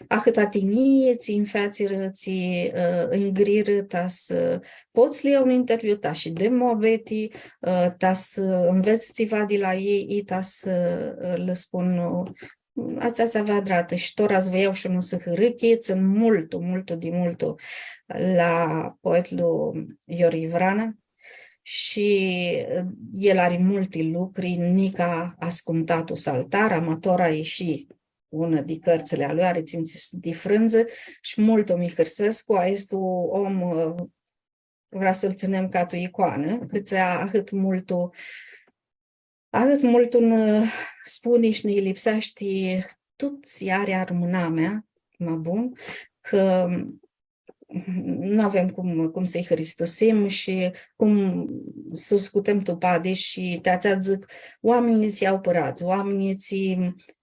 ahãtã tinjii, tsi nj-featsirã, tsi, ã, ngrirã, ta s-, pot s-lã ljau un interviu, ta s-shidem muabeti, ã, ta s-nvets tsiva di la elj, i ta s-, ã, lã spun, ã, atsea tsi avea adratã. Shi tora s-vã ljau shi unã sãhãrãchi, tsãn multu, multu di multu la poetlu Yioryi Vrana. Shi, ã, el ari multi lucri, nica ascumtatu s-altara, ma tora ishi unã di cãrtsãli a lui, ari Tsintsã di frãndzã, shi multu mi hãrsescu, aestu om, ã, vrea s-lu tsãnem ca tu icoanã, cãtse ahãt multu, ahãt multu nã spuni shi nã lipseashti tuts iari armãnamea, ma bun, cã nu avem cum, cum s-lji hãristusim shi cum s-u scutem tu padi. Shi ti atsea dzãc, oaminjlji tsi au pãradz, oaminjlji tsi,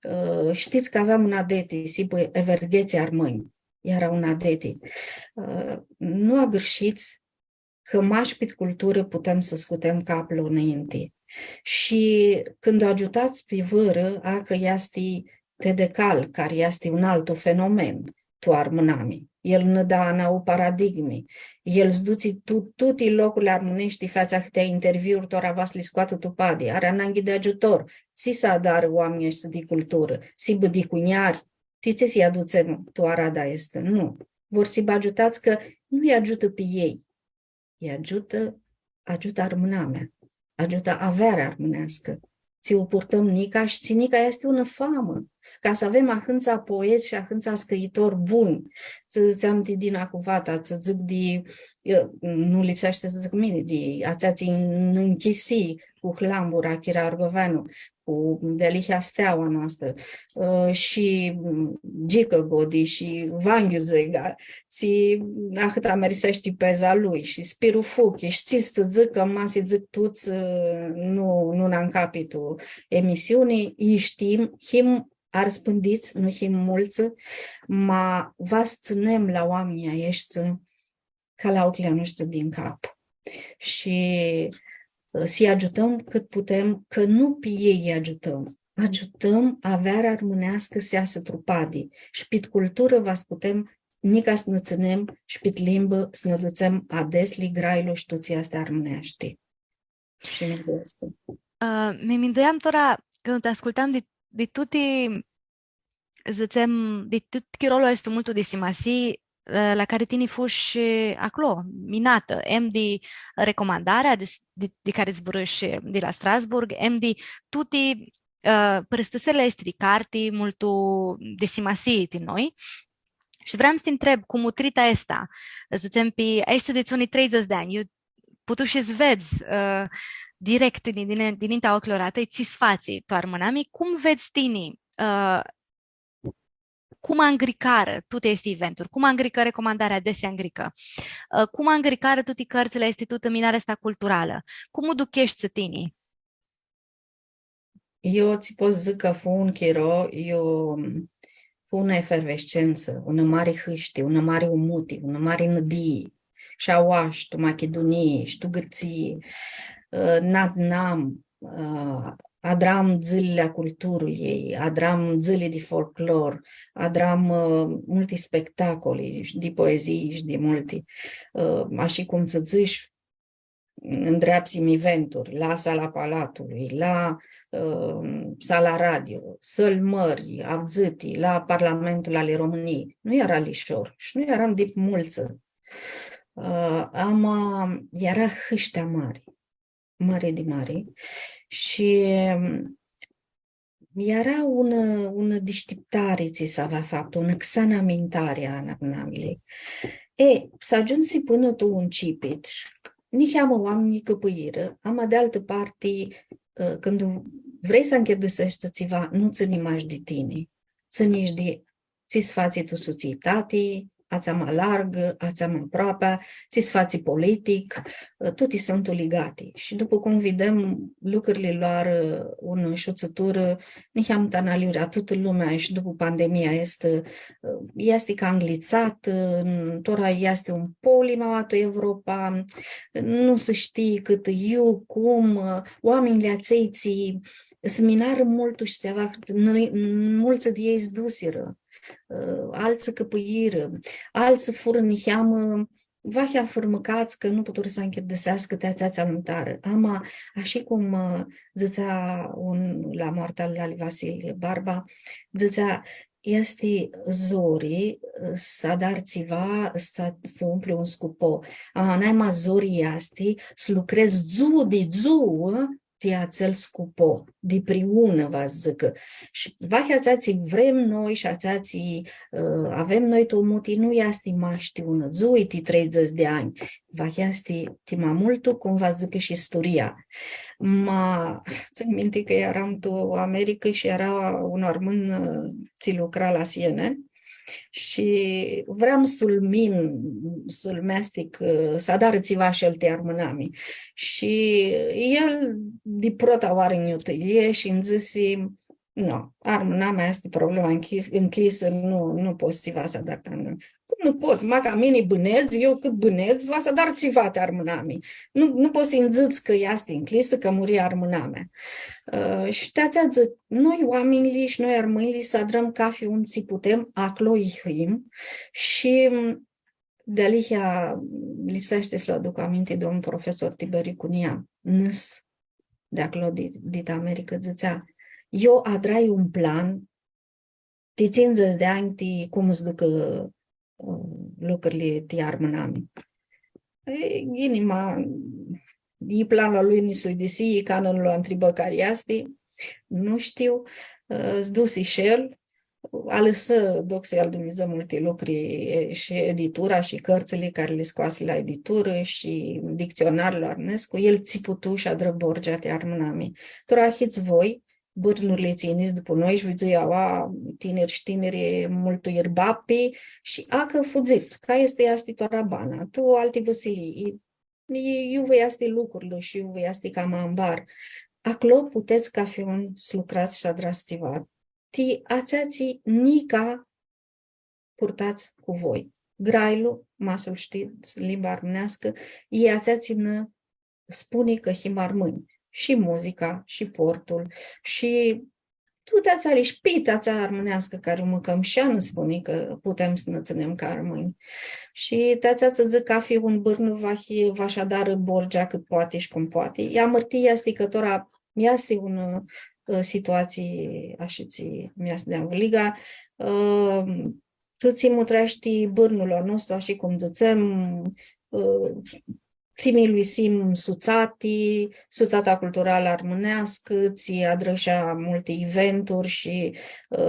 ã, shtits cã aveam un adeti, s-hibã everghets armãnj, eara un adeti. Ã, nu agãrshits cã mash pit culturã putem s-scutem caplu nãinti. Shi cãndu agiutats pi vãrã, a, cã easti Tedecal, cari easti un altu fenomen tu armãnami. El nã da nãuã paradigmi. El s-dutsi tu tuti locurli armãneshti, fatsi ahãtea interviuri, tora va s-li scoatã tu padi, ari ananghi di agiutor. Tsi s-adarã oaminjlji aeshti di culturã? S-hibã dicunjari? Ti tsi s-lji adutsem tu arada aestã? Nu. Vor s-hibã agiutats, cã nu lji agiutã pi elj. Lji agiutã, agiutã armãnamea, agiutã avearea armãneascã. Tsi u purtãm nica shi tsi nica easti unã famã. Ca s-avem ahãntsã poets shi ahãntsã scriitori buni. Tsi dzãtseam di Dina Cuvata, tsi dzãc di, eu, nu lipseashti s-dzãc mini, di atsea tsi nã nchisi cu hlambura, Chira Orgoveanu, cu dealihea Steaua noastrã, ã, shi, m, Gicã Godi shi Vanghiu Zega, tsi ahãt ameriseashti peza lui, shi Spiru Fuchi, shi tsi s-dzãc, cã ma s-dzãc tuts, ã, nu, nu nã ncapi tu emisiuni, lji shtim, him arspãndits, nu him multsã, ma va s-tsãnem la oaminjlji aeshti, ca la ocljilj a noshtri din cap. Shi, ã, s-lji agiutãm cãt putem, cã nu pi elj lji agiutãm. Agiutãm avearea armãneascã s-easã tu padi. Shi pit culturã va s-putem nica s-nã tsãnem shi pit limbã s-nã dutsem adesli grailu shi tuti aesti armãneashti. Shi mi duescu. Ã, mi minduiam tora, cãndu ti ascultam di, di tuti, dzãtsem, di tut chirolu aestu multu di simasii, ã, la cari tini fushi aclo, minatã, em di recomandarea di, di, di cari zburãshi di la Strasburg, em di tuti, ã, pãrãstãsirli aesti di carti, multu di simasii ti noi. Shi vream s-ti ntreb, cu mutrita aestã, dzãtsem, pi aeshti di unji treidzãts di anj, iu putushi s-vedz, ã, direct di, di, dinintea ocljilor a tãi, tsi s-fatsi tu armãnami, cum vedz tini, ã, cum angricarã tuti aesti eventuri, cum angricã recomandarea, desi angricã, ã, cum angricarã tuti cãrtsãli aesti, tutã minarea aestã culturalã, cum u ducheshti tini? Eu tsi pot s-dzãc cã fu un chiro, eu, fu unã efervescentsã, unã mari hãshti, unã mari umuti, unã mari nãdii. Shi aoa, shi tu Machidunii, shi tu Gãrtsii, ã, n-adunam, ã, adram dzãlili a culturãljei, adram dzãli di folclor, adram, ã, multi spectacoli, shi di poezii, shi di multi, ã, ashi cum s-dzãts, ndreapsim eventuri la Sala Palatului, la, ã, Sala Radio, sãli mãri, avdzãti, la Parlamentul ali Romãnii. Nu eara lishor shi nu earam dip multsã. Ã, ama eara hãshtea mari, mari di mari. Shi, ã, eara unã, unã dishtiptari tsi s-avea faptã, unã xanamintari a armãnamiljei. E, s-agiumsi pãnã tu un cipit, shi niheamã oaminjlji cãpãirã, ama di altã parti, ã, cãndu vrei s-anchirdãseshti tsiva, nu tsãni mash di tini, tsãni shi di tsi s-fatsi tu sutsietati, atsea ma largã, atsea ma aproapea, tsi s-fatsi politic, tuti suntu ligati. Shi dupã cum videm, lucrili loarã unã shutsãturã, niheamã tu analiuri, tutã lumea, shi dupã pandemia aestã, easti ca anglitsatã, tora easti un polim aoa tu Evropa, nu s-shtii cãtã iu, cum, oaminjlji atselj tsi s-minarã multu shi tsi avea, n-, multsã di elj s-dusirã, ã, altsã cãpãirã, altsã furã niheamã, vahi afãrmãcats cã nu puturã s-anchirdãseascã ti atsea tsi alumtarã. Ama, ashi cum, ã, dzãtsea un, la moartea al Ali Vasili Barba, dzãtsea, easti zori, ã, s-adari tsiva, s-, s-umpli un scupo. Ama nai ma zori easti s-lucredz dzuã di dzuã, ti atsel scupo, dipriunã, va dzãcã. Shi vahi atsea tsi vrem noi shi atsea tsi, ã, avem noi tu muti, nu easti mash ti unã dzuã, ti treidzãts di anj. Vahi easti ti ma multu, cum va dzãcã shi isturia. Ma, tsãn minti cã earam tu Americã shi eara un armãn, ã, tsi lucra la C N N, shi vream s-lu min, s-lu meastic, ã, s-adarã tsiva shi el ti armãnami. Shi el, di prota oarã nj-u tãlje shi nj-dzãsi, „No, armãnamea easti problema nchis-, ncljisã, nu, nu pots tsiva s-adari ti armãnami.” „Cum nu pot? Ma ca mini bãnedz, eu cãt bãnedz, va s-adar tsiva ti armãnami. Nu, nu pots s-nji dzãts cã easti ncljisã, cã muri armãnamea.” Ã, shi ti atsea dzãc, noi oaminjlji shi noi armãnjlji s-adrãm cafi un tsi putem, aclo him, shi, m, dealihea lipseashti s-lu aduc aminti domnul profesor Tiberiu Cunia, nãs di aclo, di, dit Americã, dzãtsea, „Eu adrai un plan ti tsindzãts di anj, ti cum s-ducã, ã, lucrili ti armãnami.” E, ghini, ma, i planlu a lui nisuidisi, i canã nu lu ntribã cari easti, nu shtiu, ã, s-dusi shi el, alãsã, doxi al Dumnidzã, multi lucri, e, shi editura, shi cãrtsãli cari li scoasi la editurã, shi dictsionarlu armãnescu, el tsi putu shi adrã borgea ti armãnami. Tora ahits voi, bãrnurli tsi yinits dupã noi shi vidzui aua tiniri shi tiniri multu irbapi shi acã fudzit, cã easti, easti tora bana, tu alti vãsilii, i, i, iu vã easti lucrul shi iu vã easti cama ambar. Aclo putets cafi un s-lucrats shi s-adrats tsiva. Ti atsea tsi nica purtats cu voi. Grailu, ma s-lu shtits, limba armãneascã, e atsea tsi nã spuni cã him armãnj. Shi muzica, shi portul, shi tuti atseali, shi pita atsea armãneascã cari u mãcãm, shi ea nã spuni cã putem s-nã tsãnem ca armãnj. Shi ti atsea tsã dzãc, cafi un bãrnu va hi-, va sh-adarã borgea cãt poati shi cum poati. Amãrtia easti cã tora easti unã, ã, situatsii, ashitsi, mi easti di anvãliga. Ã, tu tsi mutreashti bãrnul a nostru, ashi cum dzãtsem, ã, tsi miluisim sutsati, Sutsata Culturalã Armãneascã, tsi adrã shi ea multi eventuri shi, ã,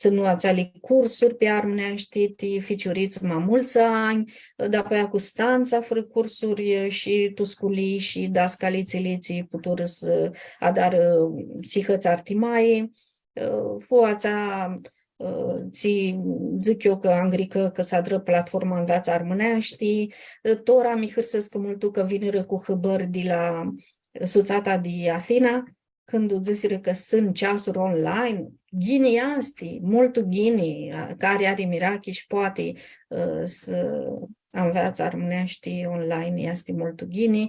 tsãnu atseali cursuri pi armãneashti, ti ficiurits ma multsã anj, dapoaia Custantsa furã cursuri, ã, shi tu sculii shi dascalitsli tsi puturã s-adarã, ã, sihãts artimai. Ã, fu atsea, ã, tsi dzãc eu cã angricã, cã s-adrã platforma Nveatsã Armãneashti. Ã, tora mi hãrsescu multu cã vinirã cu hãbãri di la Sutsata di Athina, cãndu dzãsirã cã suntu ceasuri online, ghini easti, multu ghini, a, cari ari mirachi shi poati, ã, s-anveatsã armãneashti online, easti multu ghini.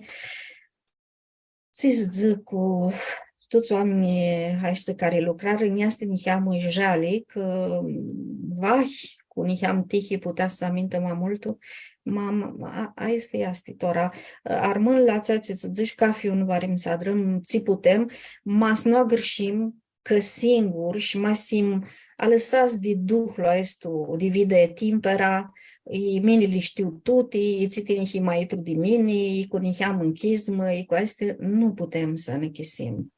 Tsi s-dzãc, cu tuts oaminjlji aeshti cari lucrarã, nj-easti niheamã jali, cã vahi cu niheam tihi putea s-amintã ma multu, ma, ma, a, aestã easti tora. Armãnlu atsea tsi dzãts, cafi un va vrem s-adrãm tsi putem, ma s-nu agãrshim, cã singuri shi ma s-him alãsats di duhlu aestu divide et impera, i mini li shtiu tuti, i tsi tini hii ma itru di mini, i cu niheam nchismã, i cu aesti, nu putem s-nã chisim.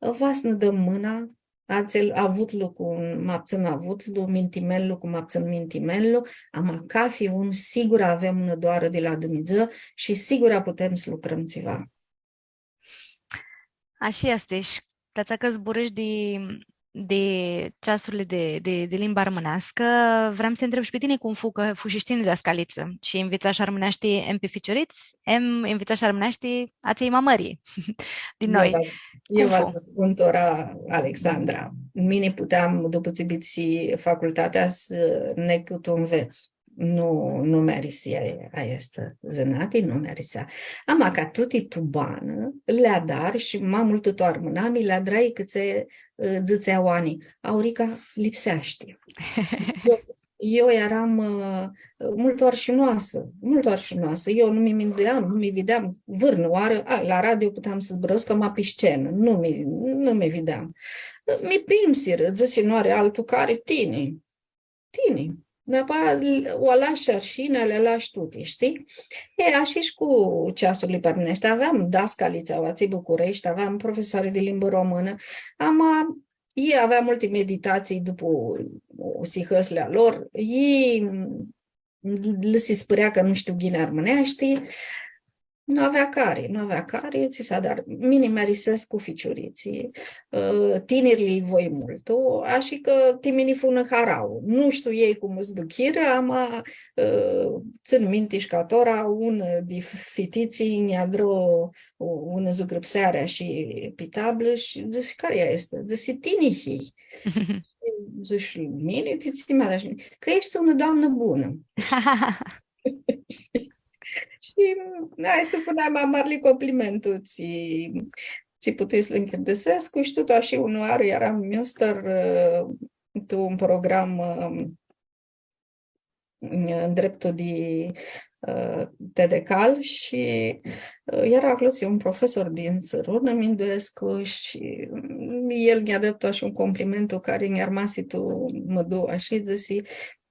Va s-nã dãm mãna, atsel avutlu cu ma ptsãn avutlu, mintimenlu cu ma ptsãn mintimenlu, ama cafi un sigura avem unã doarã di la Dumnidzã shi sigura putem s-lucrãm tsiva. Ashi easti. Shi ti atsea cã zburãsh di, di ceasurli di, di, di limba armãneascã, vream s-ti ntreb shi pi tini cum fu, cã fushi shi tini dascalitsã shi nvitsash armãneashti em pi ficiurits, em nvitsash armãneashti atselj ma mãri di noi. Eu va, eu va tsã spun tora, Alexandra. Mini puteam, dupã tsi bitisi facultatea, s-neg tu nvets. Nu, nu mi-arisi aestã zãnati, nu mi-arisea. Ama ca tuti tu banã, li adar shi ma multu tu armãnami, li adrai cãtse, ã, dzãtsea oaminjlji, Aurica lipseashti. Eu, eu earam, ã, multu arshinoasã, multu arshinoasã. Eu nu mi minduiam, nu mi videam vãrnãoarã, a, la radio puteam s-zburãscu, ama pi scenã, nu mi, nu mi videam. Mi pimsirã, dzãsi, nu ari altu cari, tini. Tini. Dapoaia u alash arshina, li alash tuti, shtii? E, ashi shi cu ceasurli pi armãneashti. Aveam dascalits aoatsi Bucureshti, aveam profesoari di limbã românã. Ama, ei avea multi meditatsii dupã sihãtsli a lor. Ei, lã si pãrea cã nu shtiu ghini armãneashti. Nu avea cari, nu avea cari, tsi s-adar. Mini mi-arisescu ficiuritslji, ã, tinirlji voi multu, ashi cã ti mini fu unã harauã. Nu shtiu elj cum s-duchirã, ama, ã, tsãn minti shi ca tora, unã di fititsi nj-adrã unã zugrãpseari shi pi tablã shi dzãsi, „Cari easti?” Dzãsi, „Tini hii.” Dzãc, „Mini? Ti tsi mi-adari?” „Cã eshti unã doamnã bunã.” Shi, na, easti pãnã ma marli complimentu, tsi, tsi putui s-lu nchirdãsescu. Shi tut ashi, unã oarã earam Münster, ã, tu un program, ã, ndreptu di, ã, T D K-lu shi, ã, eara aclotsi un profesor di Sãrunã, minduescu, shi, mm, el nj-adrã tut ashi un complimentu cari nj-armasi tu mãduã, ashi, dzãsi,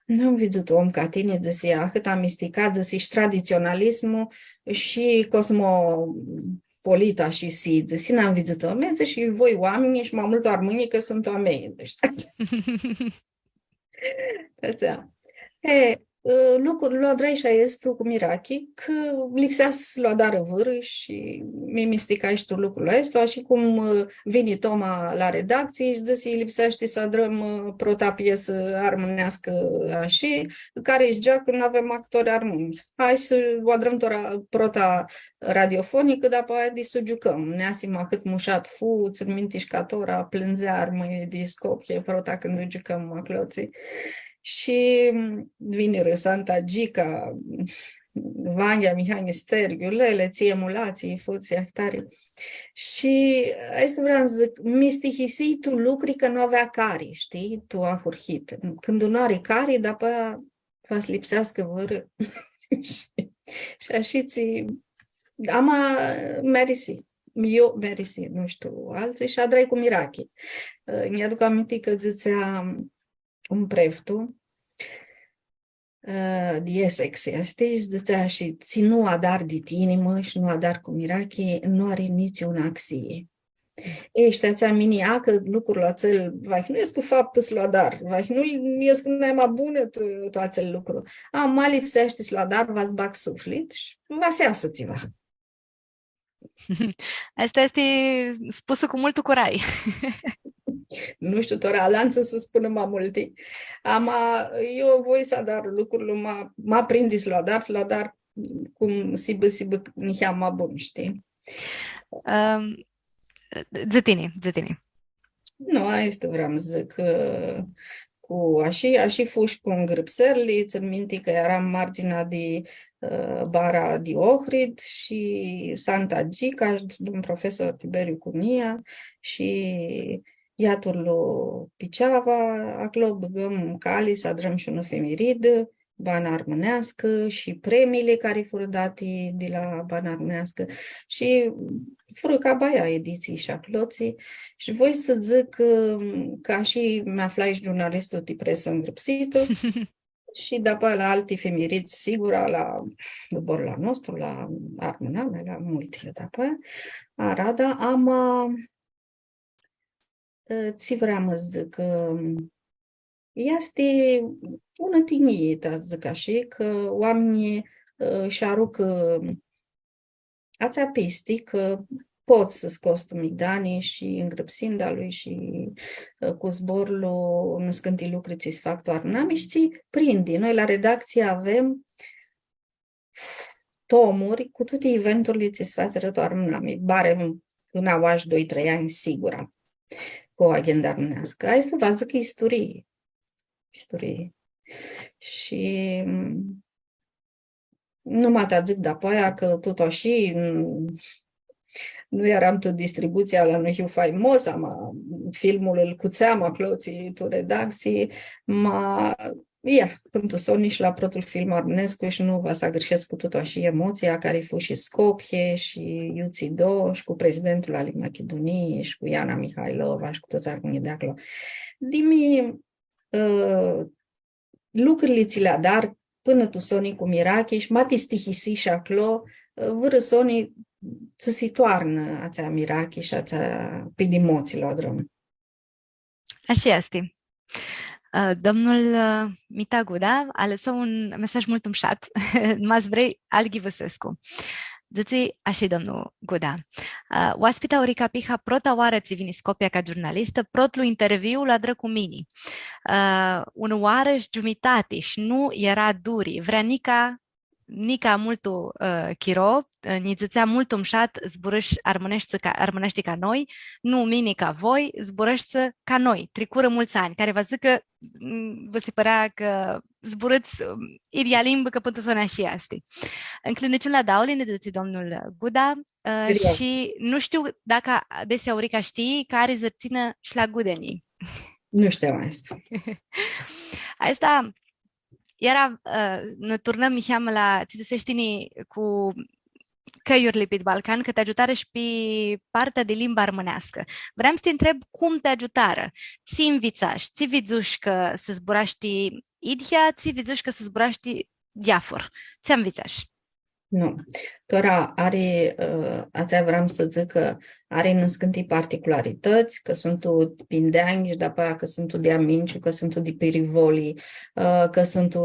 „Nu am vidzutã om ca tini”, dzãsi, „ahãt amisticat”, dzãsi, „shi traditsionalismu shi cosmopolita shi si”, dzãsi, „n-am vidzutã om”, dzãsi, „shi voi oaminjlji shi ma multu armãnjlji cã suntu a mei”, dzãsi. Atsea. E, ã, lucrul lu adrai shi aestu cu mirachi, cã lipsea s-lu adarã vãrã shi mi misticai shi tu lucrul aestu, ashi cum, ã, vini Toma la redactsii shi dzãsi, „Lipseashti s-adrãm, ã, prota piesã armãneascã ashi, cari s-dzãcã cã nu avem actori armãnj. Hai s-u adrãm tora prota radiofonicã, dapoaia di s-u giucãm.” Neasim ahãt mushat fu, tsãn minti shi ca tora, plãndzea armãnjlji di Scopia, prota cãndu u giucãm aclotsi. Shi, mm, vinirã Santa Gica, Vanghea, Mihai Sterghiu, Lele, tsi emulatsii, fu, tsi ahtari. Shi aestã vream s-dzãc, mistihisii tu lucri cã nu avea cari, shtii, tu ahurhitã. Cãndu nu ari cari, dapoaia va s-lipseascã vãrã. Shi, shi ashitsi, ama mi-arisi. Eu mi-arisi, nu shtiu, altsã, shi adrai cu mirachi. Ã, nj-aduc aminti cã dzãtsea un preftu, ã, di Essex easti, shi dzãtsea, „Shi tsi nu adari di inimã shi nu adari cu mirachi, nu ari nitsi unã axii.” E, shi atsea mini, a, cã lucrul atsel, vahi nu escu faptã s-lu adar, vahi nu escu nai ma bunã tu, tu atsel lucru. A, ma lipseashti s-lu adar, va s-bag suflit shi va s-easã tsiva. Aestã easti spusã cu multu curai. Nu shtiu, tora alantsã s-spunã ma multi. Ama eu voi s-adar lucrul, ma, ma prindi s-lu adar, s-lu adar cum s-hibã, s-hibã niheam ma bun, shtii? Ãm, dzã tini, dzã tini. Nu, aestã vream s-dzãc, cã cu ashi, ashi fu shi cu ngrãpserli, tsãn minti cã earam mardzinea di, ã, bara di Ohrid shi Santa Gica, shi un profesor Tiberiu Cunia shi Iaturlu Piceava, aclo bãgãm cali s-adrãm shi unã fimiridã, Bana Armãneascã shi premiili cari furã dati di la Bana Armãneascã shi furã ca baia editsii shi aclotsi. Shi voi s-dzãc cã, cã shi mi aflai shi giurnalistu ti presã ngrãpsitã shi dapoaia la alti fimiridz, sigura, la zborlu a nostru, la Armãnamea, la multi, dapoaia, Arada, ama, ã, tsi vream s-dzãc, ã, easti unã tinjii, ta s-dzãc ashi, cã oaminjlji, ã, sh-arucã atsea pisti, cã pots s-scots tu migdani shi ngrãpsinda lui shi, ã, cu zborlu, nãscãnti lucri tsi s-fac tu armãnami shi tsi prindi. Noi la redactsii avem tomuri cu tuti eventurli tsi s-fatsirã tu armãnami, barem pãnã aoa sh-doi, trei anj, sigura, cu aghenda armãneascã. Aestã va s-dzãcã isturii. Isturii. Shi, mm, nu ma ta dzãc dapoaia cã tut ashi, mm, nu earam tu distributsia la Nu hiu faimos, ama filmul lu cutseam aclotsi tu redactsii, ma ia, pãn tu soni shi la protlu film armãnescu shi nu va s-agãrshescu tut ashi emotsia cari fu shi Scopie shi iutsido shi cu prezidentul ali Machidunii shi cu Iana Mihailova shi cu tuts armãnjlji di aclo. Di mi, ã, lucrili tsi li adari pãnã tu soni cu mirachi shi ma ti stihisishi aclo, vãrã soni tsã si toarnã atsea mirachi shi atsea pidimotsi lu adrãm. Ashi easti. Ã, domnul, ã, Mita Guda alãsã un mesaj multu mushat. Ma s-vrei, lu ghivãsescu. Dzãtsi ashi, domnul Guda. Ã, oaspita Aurica Piha, prota oarã tsi vini Scopia ca giurnalistã, protlu interviu lu adrã cu mini. Ã, unã oarã shi giumitati shi nu eara duri. Vrea nica, nica multu, ã, chiro, ã, nji dzãtsea multu mushat, zburãsh armãneashti ca, armãneashti ca noi, nu mini ca voi, zburãsh ca noi. Tricurã multsã anj, cari va s-dzãcã, m, vã si pãrea cã zburãts, m, idyea limbã, cã pãn tu soni ashi easti. Ncljinãciunj la dauli, nã dzãtsi domnul Guda, ã, Curios. Shi nu shtiu dacã desi Aurica shtii cã ari zãrtsinã shi la Gudenj. Nu shtiam aestã. Aestã eara, ã, nã turnãm niheamã la tsi dzãsesh tini cu cãljurli pit Balcan, cã ti agiutarã shi pi partea di limba armãneascã. Vream s-ti ntreb cum ti agiutarã, tsi nvitsash, tsi vidzush cã s-zburashti idyea, tsi vidzush cã s-zburashti diafur, tsi nvitsash? Nu. Tora ari, ã, atsea vream s-dzãc cã ari nãscãnti particularitãts, cã suntu pindeanj shi dapoaia cã suntu di Aminciu, cã suntu di Pirivoli, ã, cã suntu,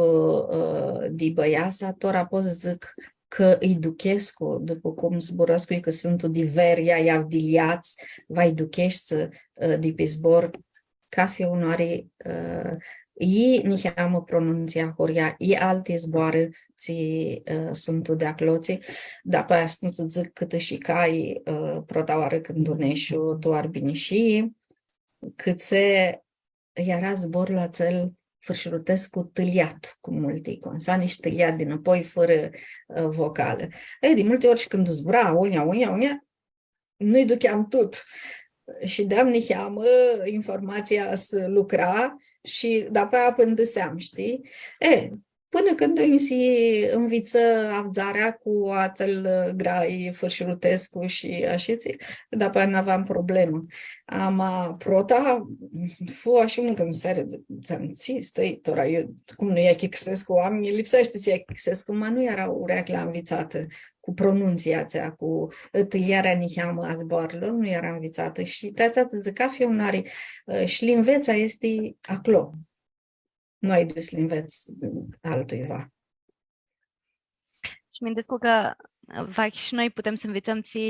ã, di Bãiasa, tora pot s-dzãc cã lji duchescu, dupã cum zburãscu, cã suntu di Veria, i avdiliats, va lji ducheshti, ã, di pi zbor, cafi un ari, ã, i niheamã pronuntsii ahoryea, i alti zboarã tsi, ã, suntu di aclotsi, dapoaia s-nu tsã dzãc cãtã shi cai, ã, prota oarã cãndu neshu tu Arbinishii, cãtse eara zborlu atsel fãrshirutescu tãliat, cu multi consoni shi tãliat dinãpoi, fãrã, ã, vocalã. E, di multi ori shi cãndu zbura, unja, unja, unja, nu-lj ducheam tut. Shi deam niheamã informatsia s-lucra shi dapoaia apãndãseam, shtii? E, pãnã cãndu nji si nvitsã avdzarea cu atsel, ã, grai fãrshirutescu shi ashitsi, dapoaia n-aveam problemã. Ama prota, fu ashi unã cãndu searã, dzãtseam, tsi, stãi, tora, eu, cum nu-lj achicãsescu oaminjlji, lipseashti s-lj achicãsescu, ma nu eara ureaclja nvitsatã cu pronuntsia atsea, cu tãljearea niheamã a zboarãlor, nu eara nvitsatã. Shi ti atsea dzãc, cafi un ari, ã, shi li nvets aesti aclo. Nu ai di s-li nvets altuiva. Shi minduescu cã, ã, vahi shi noi putem s-nvitsãm tsi,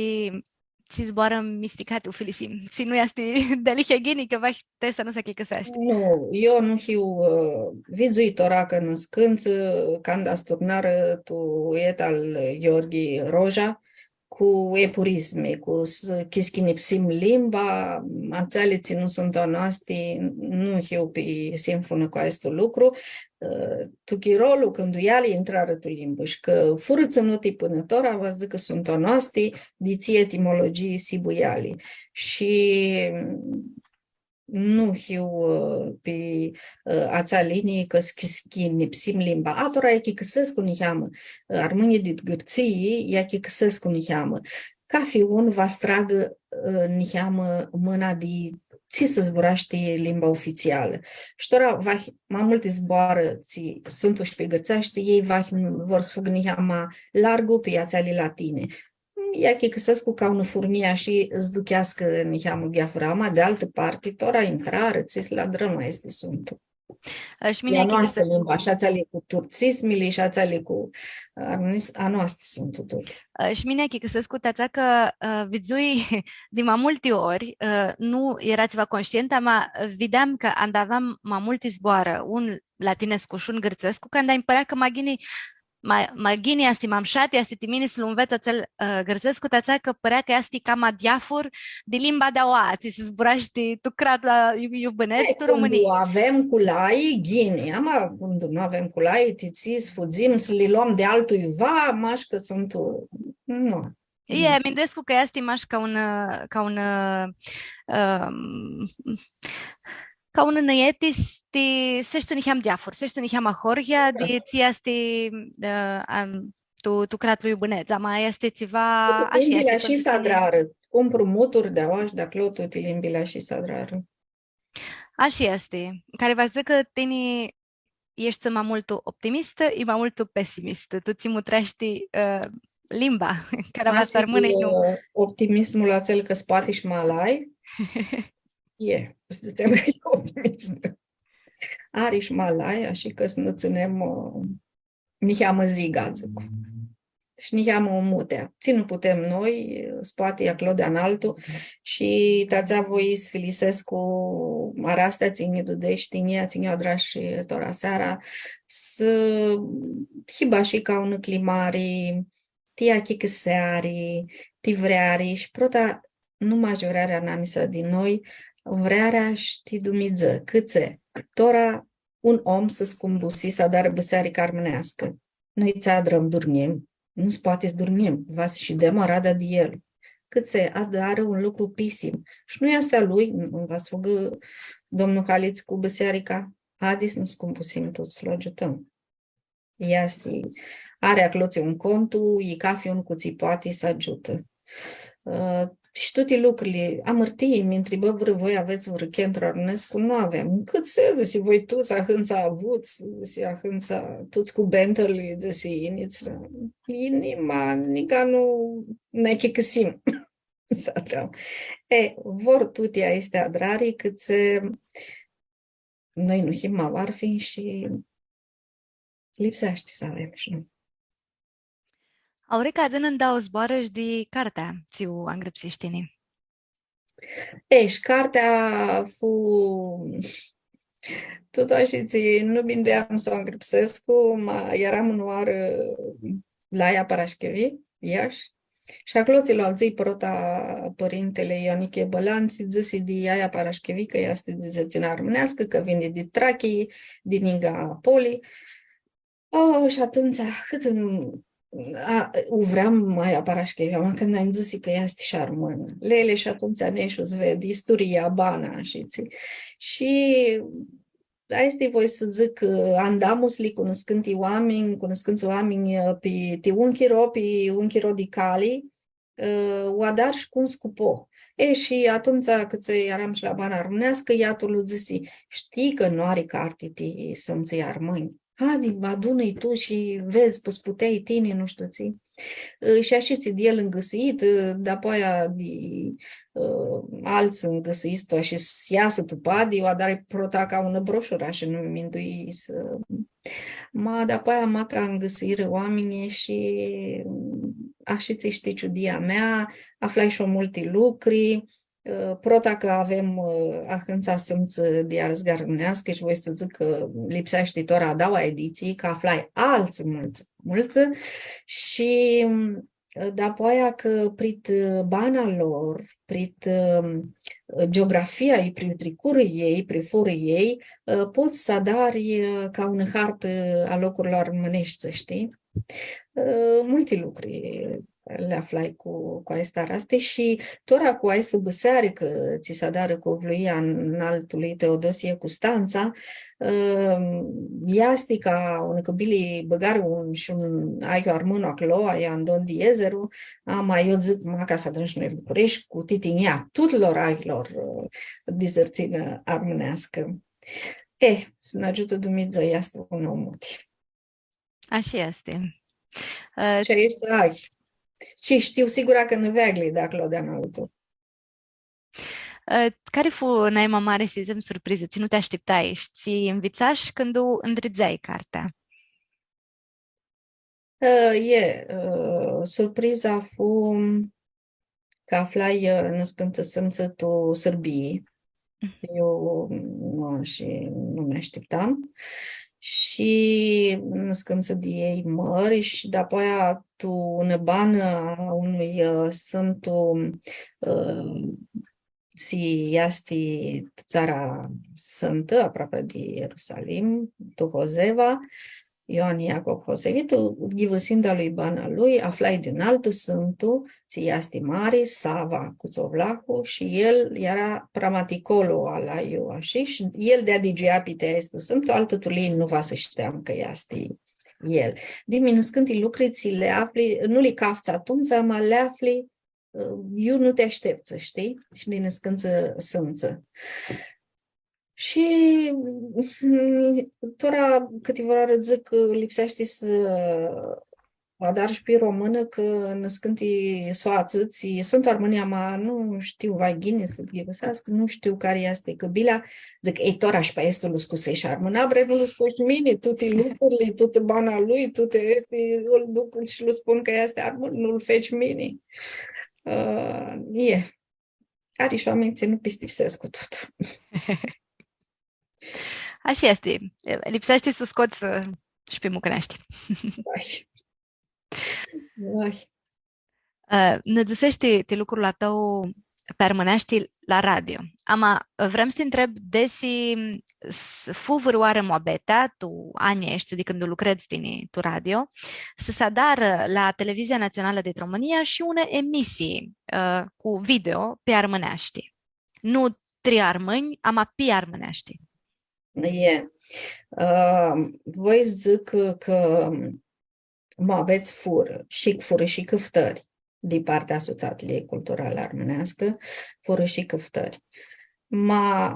tsi zboarã misticati u filisim. Tsi nu easti dealihea ghini, cã vahi ti aestã nu s-achicãseashti. Nu, eu nu hiu, ã, vidzui tora cã nãscãntsã, canda s-turnarã tu eta al Gheorghi Roja, cu epurismi, cu s-, chischinipsim limba, atseali tsi nu suntu a noasti, nu hiu pi sinfunã cu aestu lucru, ã, tu chirolu, cãndu eali intrarã tu limbã shi cã furã tsãnuti pãnã tora, va dzãc cã suntu a noasti, di tsi etimologii s-hibã eali. Shi nu hiu, ã, pi, ã, atsea linii cã s-chischinipsim limba. A, tora lj-achicãsescu niheamã, ã, armãnjlji dit Gãrtsii, lj-achicãsescu niheamã. Cafi un va s-tragã, ã, niheamã mãna di tsi s-zburashti limba ofitsialã. Shi tora vahi ma multi zboarã tsi suntu shi pi gãrtseashti, elj vahi vor s-fugã niheamã largu pi atseali latini. Lj-achicãsescu ca unã furnii shi s-ducheascã niheamã diafurã, ama di altã parti, tora intrarã, tsi s-li adrãm, aesti suntu. Ã, shi mini, e a noastrã achicãsescu limba, shi atseali cu turtsismili, shi atseali cu, ã, armãnis-, a noastri suntu tuti. Ã, shi mini achicãsescu ti atsea cã, ã, vidzui di ma multi ori, ã, nu eara tsiva conshtientã, ama, ã, videam cã anda aveam ma multi zboarã, un latinescu shi un gãrtsescu, canda nji pãrea cã ma ghini ma, ma ghini easti, ma mshat easti ti mini s-lu nvets atsel, ã, gãrtsescu, ti atsea cã pãrea cã easti cama diafur di limba di aoa, tsi s-zburashti tu cratlu iu, iu bãnedz, tu Romãnii. Cãndu avem culai, ghini, ama cãndu nu avem culai, ti tsi s-fudzim, s-li loam di altuiva, mash cã suntu, nu. E, minduescu cã easti mash ca un, ca un, ãm, ca un nãeti s-ti, s-eshti niheam diafur, s-eshti niheam ahoryea di tsi easti, ã, an, tu, tu cratlu iu bãnedz, ama easti tsiva ashi, easti shi s-adrarã, cu mprumuturi di aoa shi di aclo, tuti limbili ashi s-adrarã. Ashi easti, cari va s-dzãcã cã tini eshti ma multu optimistã, i ma multu pesimistã? Tu tsi mutreashti, ã, limba, cara va s-armãnã, i nu. Ã, optimismul atsel cã s-poati shi ma lai. E, s-dzãtsem cã e optimist. Ari shi ma lai, ashi cã s-nã tsãnem, ã, niheamã zigã, dzãc. Shi niheamã mutea. Tsi nu putem noi, s-poati aclo di analtu. Shi ti atsea voi s-filisescu arastea tsi nji dudesh tini, tsi nj-u adrash tora seara, s-, hibã shi ca unã cljimari, ti achicãseari, ti vreari, shi prota, nu mash vrearea anamisa di noi, vrearea shi ti Dumnidzã, cãtse tora un om s-scumbusi s-adarã bisearica armãneascã. Noi tsi adrãm, durnjim? Nu s-poati s-durnjim, va s-shidem arada di el. Cãtse adarã un lucru pisim. Shi nu easti a lui, nu va s-fugã domnul Halits cu bisearica, hadi s-nã scumbusim tuts s-lu agiutãm. Easti, ari aclotsi un contu, i cafi un cu tsi poati s-agiutã. Ã, shi tuti lucrili, amãrtii, mi ntribã vãrã, voi avets vãrã centru armãnescu? Nu avem. Cãtse, dzãsi, voi tuts ahãntsã avuts, dzãsi, ahãntsã, tuts cu Bentley, dzãsi, inits, i nima, nica nu nã achicãsim. S-adrãm. E, vor tuti aesti adrari, cãtse noi nu him ma varfi shi lipseashti s-avem shi noi. Aurica, dzã-nã ndauã zboarã shi di cartea tsi u angrãpsish tini. E, shi cartea fu, tut ashi, tsi nu minduiam s-u angrãpsescu, ma earam unãoarã la Aia Paraschivi, Iashi, shi aclo tsi lu avdzãi prota pãrintili Ioniche Bãlan, tsi dzãsi di Aia Paraschivi, cã easti di dzãtsinã armãneascã, cã vini di Trachii, di ningã Poli. O, shi atumtsea, cãt ãm, a, u vream Aia Paraschivi, ma cãndu nji dzãsi cã easti shi armãnã. Lele, shi atumtsea neshu s-ved isturia, bana, shi tsi. Shi aesti voi s-dzãc, ã, andamusli, cunuscãnti oaminj, cunuscãntsã oaminj, ã, pi, ti un chiro, pi un chiro di cali, ã, u adar shi cu un scupo. E, shi atumtsea, cãtse earam shi la Bana Armãneascã, iatu lu dzãsi, „Shtii cã nu ari carti ti sãmtsãlj armãnj. Hadi, adunã-lj tu shi vedz, pus puteai tini, nu shtiu tsi.” Ã, shi ashitsi di el ngãsãit, ã, dapoaia di, ã, altsã ngãsãits tu, ashi s-easã tu padi, u adari prota ca unã broshurã, ashi nu mi minduii s-, ma dapoaia maca ngãsãirã oaminjlji shi, ã, ashitsi, shtii, ciudia mea, aflai shi multi lucri, ã, prota cã avem, ã, ahãntsã sãmtsã di arzga armãneascã, shi voi s-dzãc cã lipseashti tora a daua editsii, cã aflai altsã multsã, multsã, shi, ã, dapoaia cã prit, ã, bana lor, prit, ã, geografia, i pri iu tricurã elj, pri iu furã elj, ã, pots s-adari, ã, ca unã hartã a locurilor armãneshti, shtii? Ã, multi lucri li aflai cu, cu aestã arasti shi tora cu aestã bisearicã tsi s-adarã cu vluia a analtului Teodosie Custantsa, ã, easti ca unã cãbili bãgarã un, shi un ayiu armãnu aclo, ayiu Andon Diezeru, ama eu dzãc, maca s-adrãm shi noi Bucureshti, cu titinjia a tuturor ayiilor, ã, di zãrtsinã armãneascã. E, s-nã agiutã Dumnidzã, easti un om muti. Ashi easti. Ã, shi aeshti ai. Shi shtiu sigura cã nã veaglji di aclo di analtu. Ã, cari fu nai ma mari, s-dzãtsem, surprizã? Tsi nu ti ashtiptai shi tsi nvitsash cãndu ndridzeai cartea? Ã, e, ã, surpriza fu cã aflai, ã, nãscãntsã sãmtsã tu Sãrbii. Mhm. Eu nu, shi nu mi ashtiptam. Shi nãscãntsã di elj mãri shi dapoaia tu unã banã a unui, ã, sãmtu, ã, tsi easti tu Tsara Sãmtã, aproapi di Ierusalim, tu Hozeva, Ioan Iacob Hosevitu, ghivãsinda lui bana lui, aflai di un altu sãmtu, tsi easti mari, Sava Cutsovlahu, shi el eara pramaticolu a laiu, ashi, shi el di-adigea pi aestu sãmtu, altã turlii nu va s-shteam cã easti el. Di nãscãnti lucri tsi li afli, nu li caftsã atumtsea, ma li afli, ã, iu nu ti ashteptsã, shtii? Shi di nãscãntsã sãmtsã. Shi, mm, tora cãtivãrãoarã dzãc cã lipseashti s-u adar shi pi romãnã, cã nãscãnti soatsã, tsi suntu armãnj, ama nu shtiu, va ghini s-ghivãseascã, nu shtiu cari easti cãbila, dzãc, „Ei, tora shi pi aestu lu scuseshi armãn, a, bre, nu lu scosh mini, tuti lucrili, tutã bana lui, tuti aesti, ãl duc shi lu spun cã easti armãn, nu-l feci mini.” Ã, e. Ari shi oaminj tsi nu pistipsescu tut. Ashi easti. Lipseashti s-u scots, ã, shi pi mucãneashti. Ai. Ai. Ã, nã dzãseshi ti lucrul a tãu pi armãneashti la radio. Ama, ã, vream s-ti ntreb desi s-, fu vãrãoarã muabetea, tu anjlji aeshti di cãndu lucredz tini tu radio, s-adarã la Televizia Națională din România shi unã emisii, ã, cu video pi armãneashti. Nu tri armãnj, ama pi armãneashti. E, ã, voi s-dzãc cã, cã muabets furã, shi furã shi cãftãri di partea Asociatsiljei Culturalã Armãneascã, furã shi cãftãri. Ma,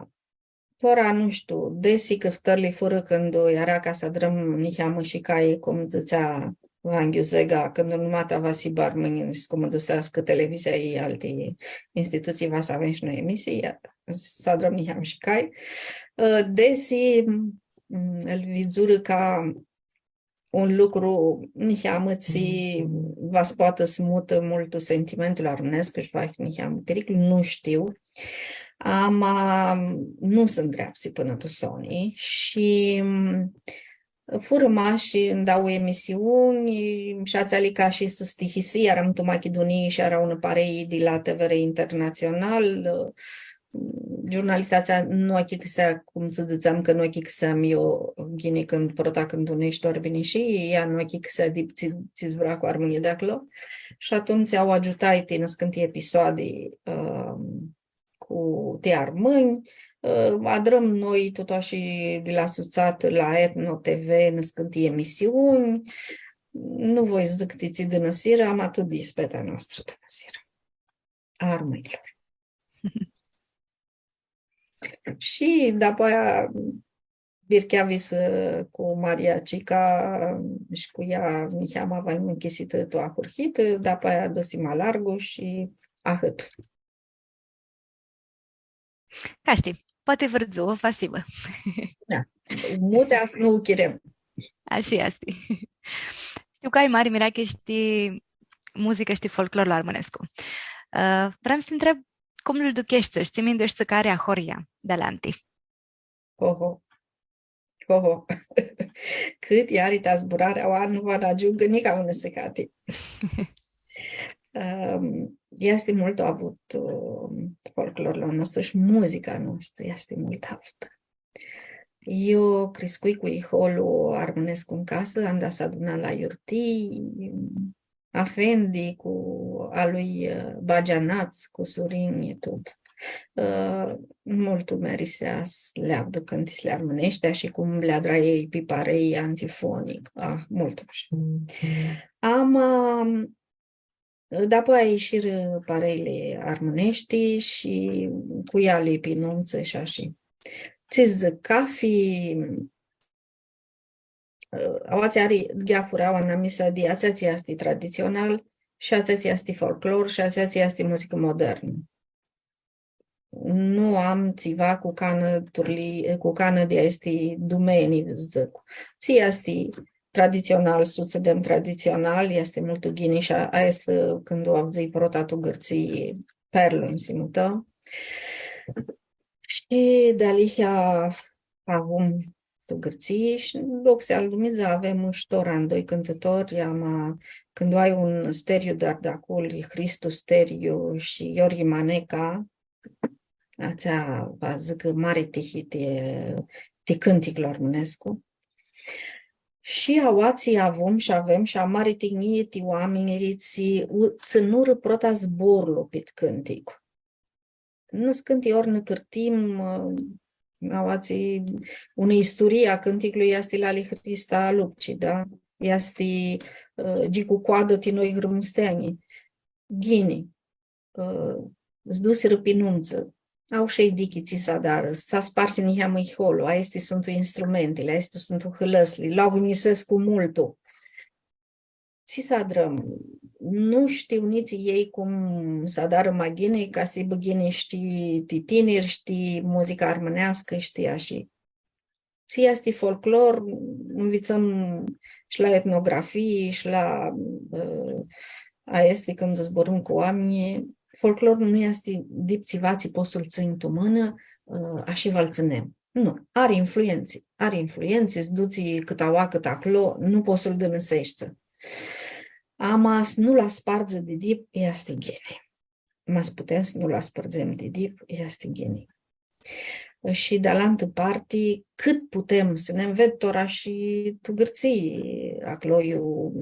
tora, nu shtiu, desi cãftãrli furã cãndu eara ca s-adrãm niheamã shi cai, cum dzãtsea Vanghiu Zega, cãndu numata va s-hibã armãnj s-cumãnduseascã televizia i alti institutsii, va s-avem shi noi emisii, ia, s-adrãm niheamã shi cai. Ã, desi, m, ãl vidzurã ca un lucru niheamã tsi va s-poatã s-mutã multu sentimentul armãnescu shi va niheamã periclu, nu shtiu. Ama nu s-ndreapsi pãnã tu soni shi, mm, furã mash ndauã emisiuni shi atseali ca shi s-stihisi, earam tu Machidunii shi eara unã parei di la T V R Internațional, giurnalista atsea nu achicãsea, cum tsã dzãtseam cã nu achicãseam eu ghini cãndu prota cãndu neshti tu Arbinishii, ea nu achicãsea di tsi, tsi zbura cu armãnjlji di aclo. Shi atumtsea u agiutai ti nãscãnti episoadi, ãm, cu ti armãnj, ã, adrãm noi, tut ashi, di la sutsatã, la Etno T V, nãscãnti emisiuni. Nu voi s-dzãc ti tsi dãnãsirã, ama tut di ispeta noastrã dãnãsirã. A armãnjlor. Shi dapoaia bircheavi s-, cu Maria Cica shi cu ea niheamã aveam nchisitã tu ahurhitã, dapoaia dusim ma largu shi ahãt. Ca shtii, poati vãrã dzuã va s-hibã. Da. Mutea s-nu u chirem. Ashi easti. Shtiu cã ai mari mirachi shi ti muzicã shi ti folclorlu armãnescu. Ã, vream s-ti ntreb cum lu aducheshti shi tsi mindueshti cã ari ahoryea di alanti? Ho, ho. Ho, ho. Cãti ari ta zburari, aua nu va nã agiungã nica unã sãhati. Ãm, easti multu avut, ãm, folclorlu a nostru shi muzica a noastrã easti multu avutã. Eu criscui cu iholu armãnescu tu casã, anda s-aduna la iurtii, afendi cu a lui, ã, Bagianats, cu Surinj, tut. Ã, multu mi arisea s-li avdu cãntitsli armãneshti, shi cum li adra elj pi parei antifonic. Ah, multu mushat. Ama, dapoaia ishirã pareili armãneshti shi cu eali pi numtsã shi ashi. Tsi dzãc, cafi, ã, aoatsi ari gheafura anamisa di atsea tsi easti traditsional shi atsea tsi easti folclor shi atsea tsi easti muzicã modernã. Nu am tsiva cu canã turlii, cu canã di aesti dumenii, dzãc. Tsi easti traditsional, s-u dzãtsem traditsional, easti multu ghini shi a-, aestã cãndu u avdzãi prota tu Gãrtsii, perlu nj-si mutã. Shi dealihea avum tu Gãrtsii shi, doxea al Dumnidzã, avem shi tora ndoi cãntãtori, ama cãndu ai un Steriu Dardaculi, Hristu Steriu shi Iorghi Maneca, atsea va dzãcã mari tihi ti, ti cãnticlu armãnescu. Shi aoatsi avum shi avem shi am mari tinjii ti oaminjlji tsi u-, tsãnurã prota zborlu pit cãntic. Nãscãnti ori nã cãrtim, ã, aoatsi unã isturii a cãnticlui easti la ali Hrista Lupci, da? Easti, ã, Gi cu coadã ti noi grãmusteanjlji. Ghini, ã, s-dusirã pi numtsã. au shi elj dichi tsi s-adarã, s-asparsi niheamã iholu, aesti suntu instrumentili, aesti suntu hãlãsli, lu aghunisescu multu. Tsi s-adrãm? Nu shtiu nitsi elj cum s-adarã ma ghini, ca s-hibã ghini, shtii, ti tiniri, shtii muzica armãneascã, shtii, ashi. Tsi easti folclor, nvitsãm shi la etnografii, shi la, ã, aesti cãndu zburãm cu oaminjlji, folclor nu easti dip tsiva tsi pots s-lu tsãnj tu mãnã, ã, ashi va-l tsãnem. Nu, ari influentsi, ari influentsi, s-dutsi cãt aoa, cãt aclo, nu pots s-lu dãnãseshti. Ama s-nu lu aspardzã di dip, easti ghini. Ma s-putem s-nu lu aspãrdzem di dip, easti ghini. Shi di alantã parti, cãt putem, s-nã nvets tora shi tu Gãrtsii, aclo iu,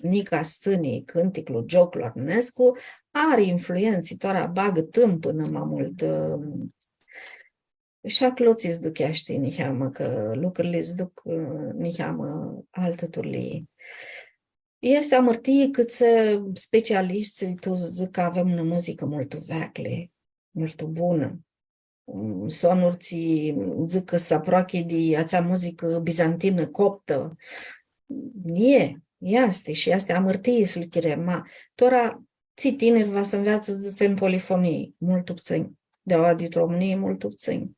nica s-tsãni cãnticlu, gioclu armãnescu, ari influentsi, tora bagã tãmpãnã ma multu, ã, shi aclo tsi s-ducheashti niheamã, cã lucrili s-duc, ã, niheamã altã turlii. Easti amãrtii cã tsi specialishtsãlj tu dzãc cã avem unã muzicã multu veaclji, multu bunã. Mm, sunuri tsi dzãc cã s-aproachi di atsea muzicã bizantinã, coptã. E, easti shi easti amãrtii s-lu chirem, ma tora tsi tiniri va s-nveatsã, dzãtsem, polifonii, multu ptsãnj. Di aoa dit Romãnii, multu ptsãnj.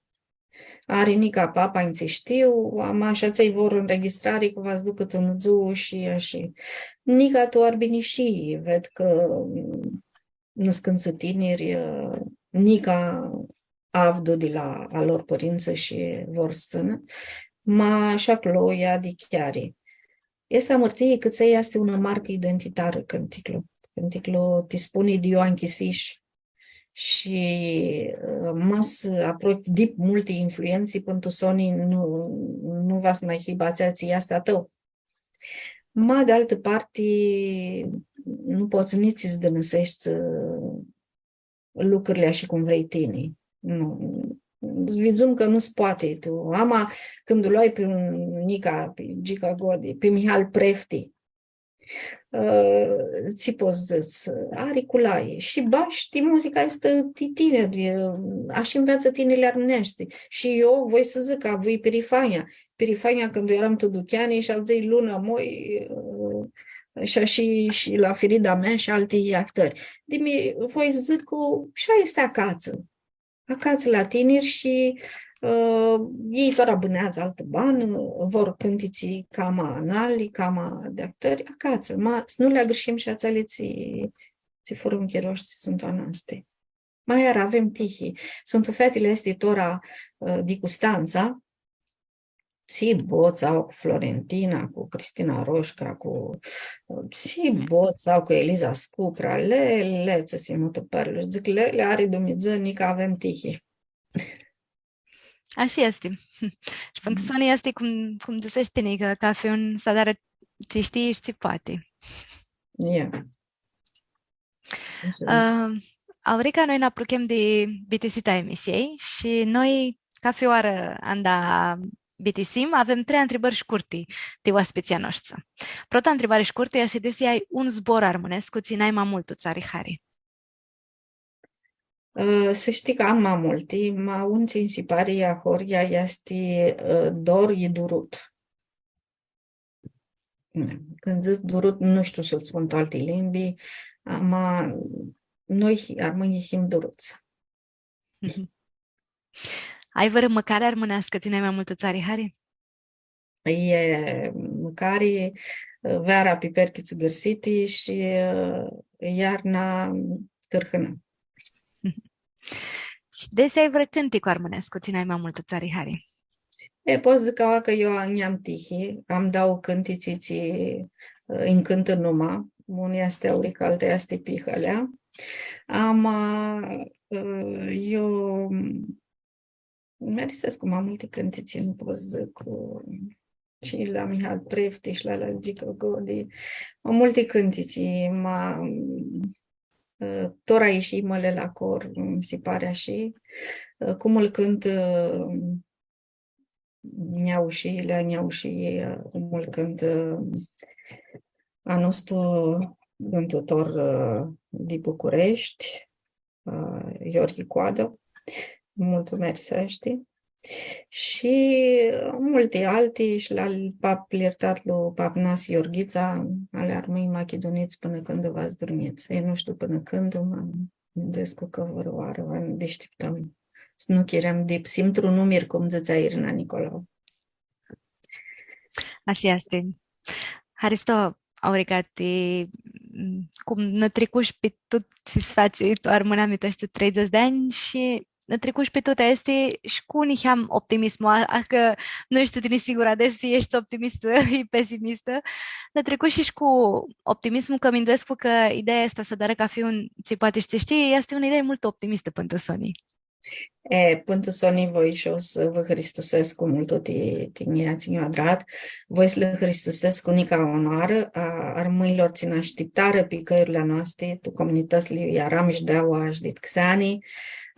Ari nica papanj tsi shtiu, ama shi atselj vor înregistrari, cã va s-ducã tu unã dzuã shi ashi. Nica tu Arbinishii, ved cã, mm, nãscãntsã tiniri, ã, nica avdu di la a lor pãrintsã shi vor s-tsãnã. Ma shi aclo ea di chiari. Easti amãrtii cã tsi easti unã marcã identitarã cãnticlu. Cãnticlu ti spuni di iu anchisish. Shi, ã, ma s-aprochi dip multi influentsi, pãn tu soni nu, nu va s-ma hibã atsea tsi easti a tãu. Ma di altã parti, nu pots nitsi s-dãnãseshti, ã, lucrili ashi cum vrei tini. Nu. Vidzum cã nu s-poati. Tu, ama, cãndu lu ai pi un nica, pi Gica Godi, pi Mihal Prefti, ã, tsi pots s-dzãts, ari culai. Shi bash ti muzica aestã ti tiniri, ã, ashi nveatsã tinirlji armãneashti. Shi eu voi s-dzãc cã avui pirifania. Pirifania cãndu eram tu ducheani shi avdzãi Luna Moi, ã, shi ashi shi la Firida mea shi alti ahtãri. Di mi, voi s-dzãc cã shi aestã acatsã. Acatsã la tiniri shi, ã, elj tora bãneadzã altã banã, vor cãntitsi cama anali, cama di ahtãri, acatsã. Ma s-nu li agãrshim shi atseali tsi, tsi furã un chiro shi tsi suntu a noasti. Ma iar avem tihi. Suntu featili aesti tora, ã, di Custantsa, tsi bots au cu Florentina, cu Cristina Roșca, cu, tsi bots au cu Eliza Scupra, le, le, tsi si mutã pãrlu. Dzãc, le, le ari Dumnidzã, nica avem tihi. Ashi easti. Shi pãn tu soni easti cum, cum dzãsesh tini, cã cafi un s-adarã tsi shtii shi tsi poati. Ia. Ã, Aurica, noi nã apruchem di bitisita a emisiei shi noi, cafi oarã, anda bitisim, avem trei ntribãri shcurti ti oaspitslji a noshtsã. Prota ntribari shcurtã easti desi ai un zbor armãnescu tsi nai ma multu ts-ari hari. Ã, s-shtii cã am ma multi, ma un tsi nji si pari ahoryea easti, ã, Dor i durut. Cãndu dzãc durut, nu shtiu s-lu spun tu alti limbi, ama noi, armãnjlji, him duruts. Ai vãrã mãcari armãneascã tsi nai ma multu ts-ari hari? E mãcari, veara piperchi tsãgãrsiti shi, ã, iarna tãrhãnã. Shi desi ai vãrã cãnticu armãnescu tsi nai ma multu ts-ari hari? E, pot s-dzãc aoa cã eu am, am tihi, am dauã cãntitsi tsi, ã, nj-cãntã numa, unã easti Aurica, alta easti Pihalea. Ama, ã, eu mi-arisescu ma multi cãntitsi, nu pot s-dzãc, cu, shi la Mihal Prefti, shi la, la Gica Godi, ma multi cãntitsi, ma, ã, tora ishi Mãlã la cor, mi si pari ashi, ã, cum ãl cãntã, ã, Njaushi, la Njaushi, ã, cum ãl cãntã, ã, a nostru cãntãtor, ã, di Bucureshti, ã, Iorghi Coadã. multu mi ariseashti. Shi multi alti, shi la pap, ljirtatlu pap Nasi Iorghitsa, ali armãnj machidunits pãnã cãndu va s-durnjits. E, nu shtiu pãnã cãndu, ma minduescu cã vãrãoarã va nã dishtiptãm. S-nu chirem dip, s-intru numir, cum dzãtsea Irina Nicolau. Ashi easti. Haristo, Aurica, ti, cum nã tricush pi tut tsi s-fatsi tu armãnami tu aeshti treidzãts di anj shi nã tricush pi tuti aesti shi cu niheam optimismu, a, a, cã nu eshti tini sigurã desi eshti optimistã i pesimistã. Nã tricush shi cu optimismu, cã minduescu cã ideea aestã s-adarã cafi un, tsi poati shi tsi shtii, easti unã idee multu optimistã pãn tu soni. E, pãn tu soni voi shi eu s-vã hãristusescu multu ti, ti njia tsi nj-u adrat. Voi s-lã hãristusescu nica unãoarã a armãnjlor tsi nã ashtiptarã pi cãljurli a noasti, tu comunitãtsli iu earam shi di aoa shi dit xeani,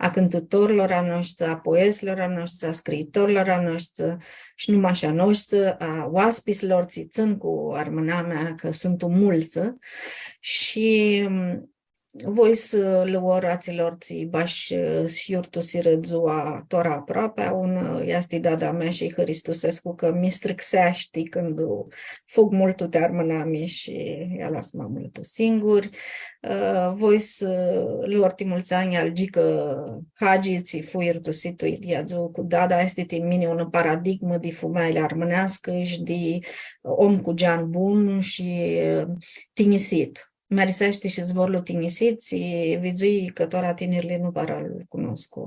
a cãntãtorlor a noshtsã, a poetslor a noshtsã, a scriitorlor a noshtsã, shi nu mash a noshtsã, a oaspitslor tsi tsãn cu armãnamea, cã suntu multsã. Shi, mm, voi s-lã or atsilor tsi bash, ã, s-yiurtusirã dzua tora aproapi, unã, ã, easti dada mea shi-lj hãristusescu cã mi strãxeashti cãndu fug multu ti armãnami shi lj-alas ma multu singuri. Ã, voi s-lã or ti multsã anj al Gicã Hagi, tsi fu yiurtusitu idyea dzuã cu dada, easti ti mini unã paradigmã di fumealji armãneascã shi di om cu gean bun shi, ã, tinjisit. Mi ariseashti shi zborlu tinjisit, tsi vidzui cã tora tinirlji nu para lu cunoscu.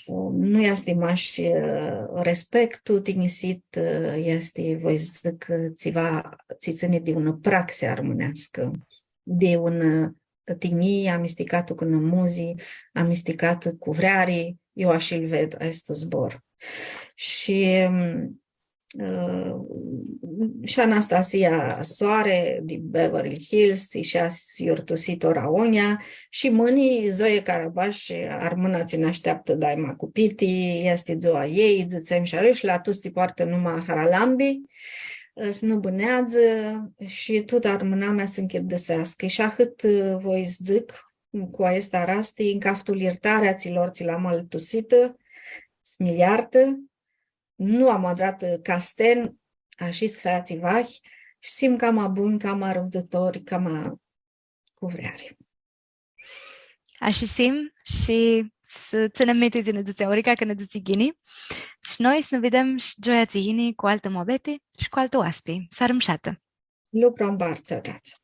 Nu easti mash, ã, respectu, tinjisit, ã, easti, voi s-dzãc, ã, tsiva tsi tsãni di unã praxi armãneascã, di unã, ã, tinjii amisticatã cu nã muzi, amisticatã cu vreari, eu ashi-l ved aestu zbor. Shi, ã, shi Anastasia Soare di Beverly Hills, tsi sh-yiurtusi tora agonja, shi mãni Zoe Carabash, armãna tsi nã ashteaptã daima cu piti, easti dzua a ljei, dzãtsem shi arãsh la tuts tsi poartã numa Haralambi, ã, s-nã bãneadzã shi tutã armãnamea s-nchirdãseascã. Shi ahãt, ã, voi s-dzãc, cu aestã rasti, nj-caftu ljirtarea atsilor tsi l-am alãtusitã, s-mi ljartã, nu am adratã, ã, casten, ashi s-featsi vahi, shi s-him cama bunj, cama arãvdãtori, cama cu vreari. Ashi s-him shi s-tsãnem minti tsi nã dzãtsi Aurica, cã nã dzãtsi ghini. Shi noi s-nã videm shi gioia tsi yini cu altã muabeti shi cu altã oaspi. Searã mushatã! Lucru ambar tsã adrats.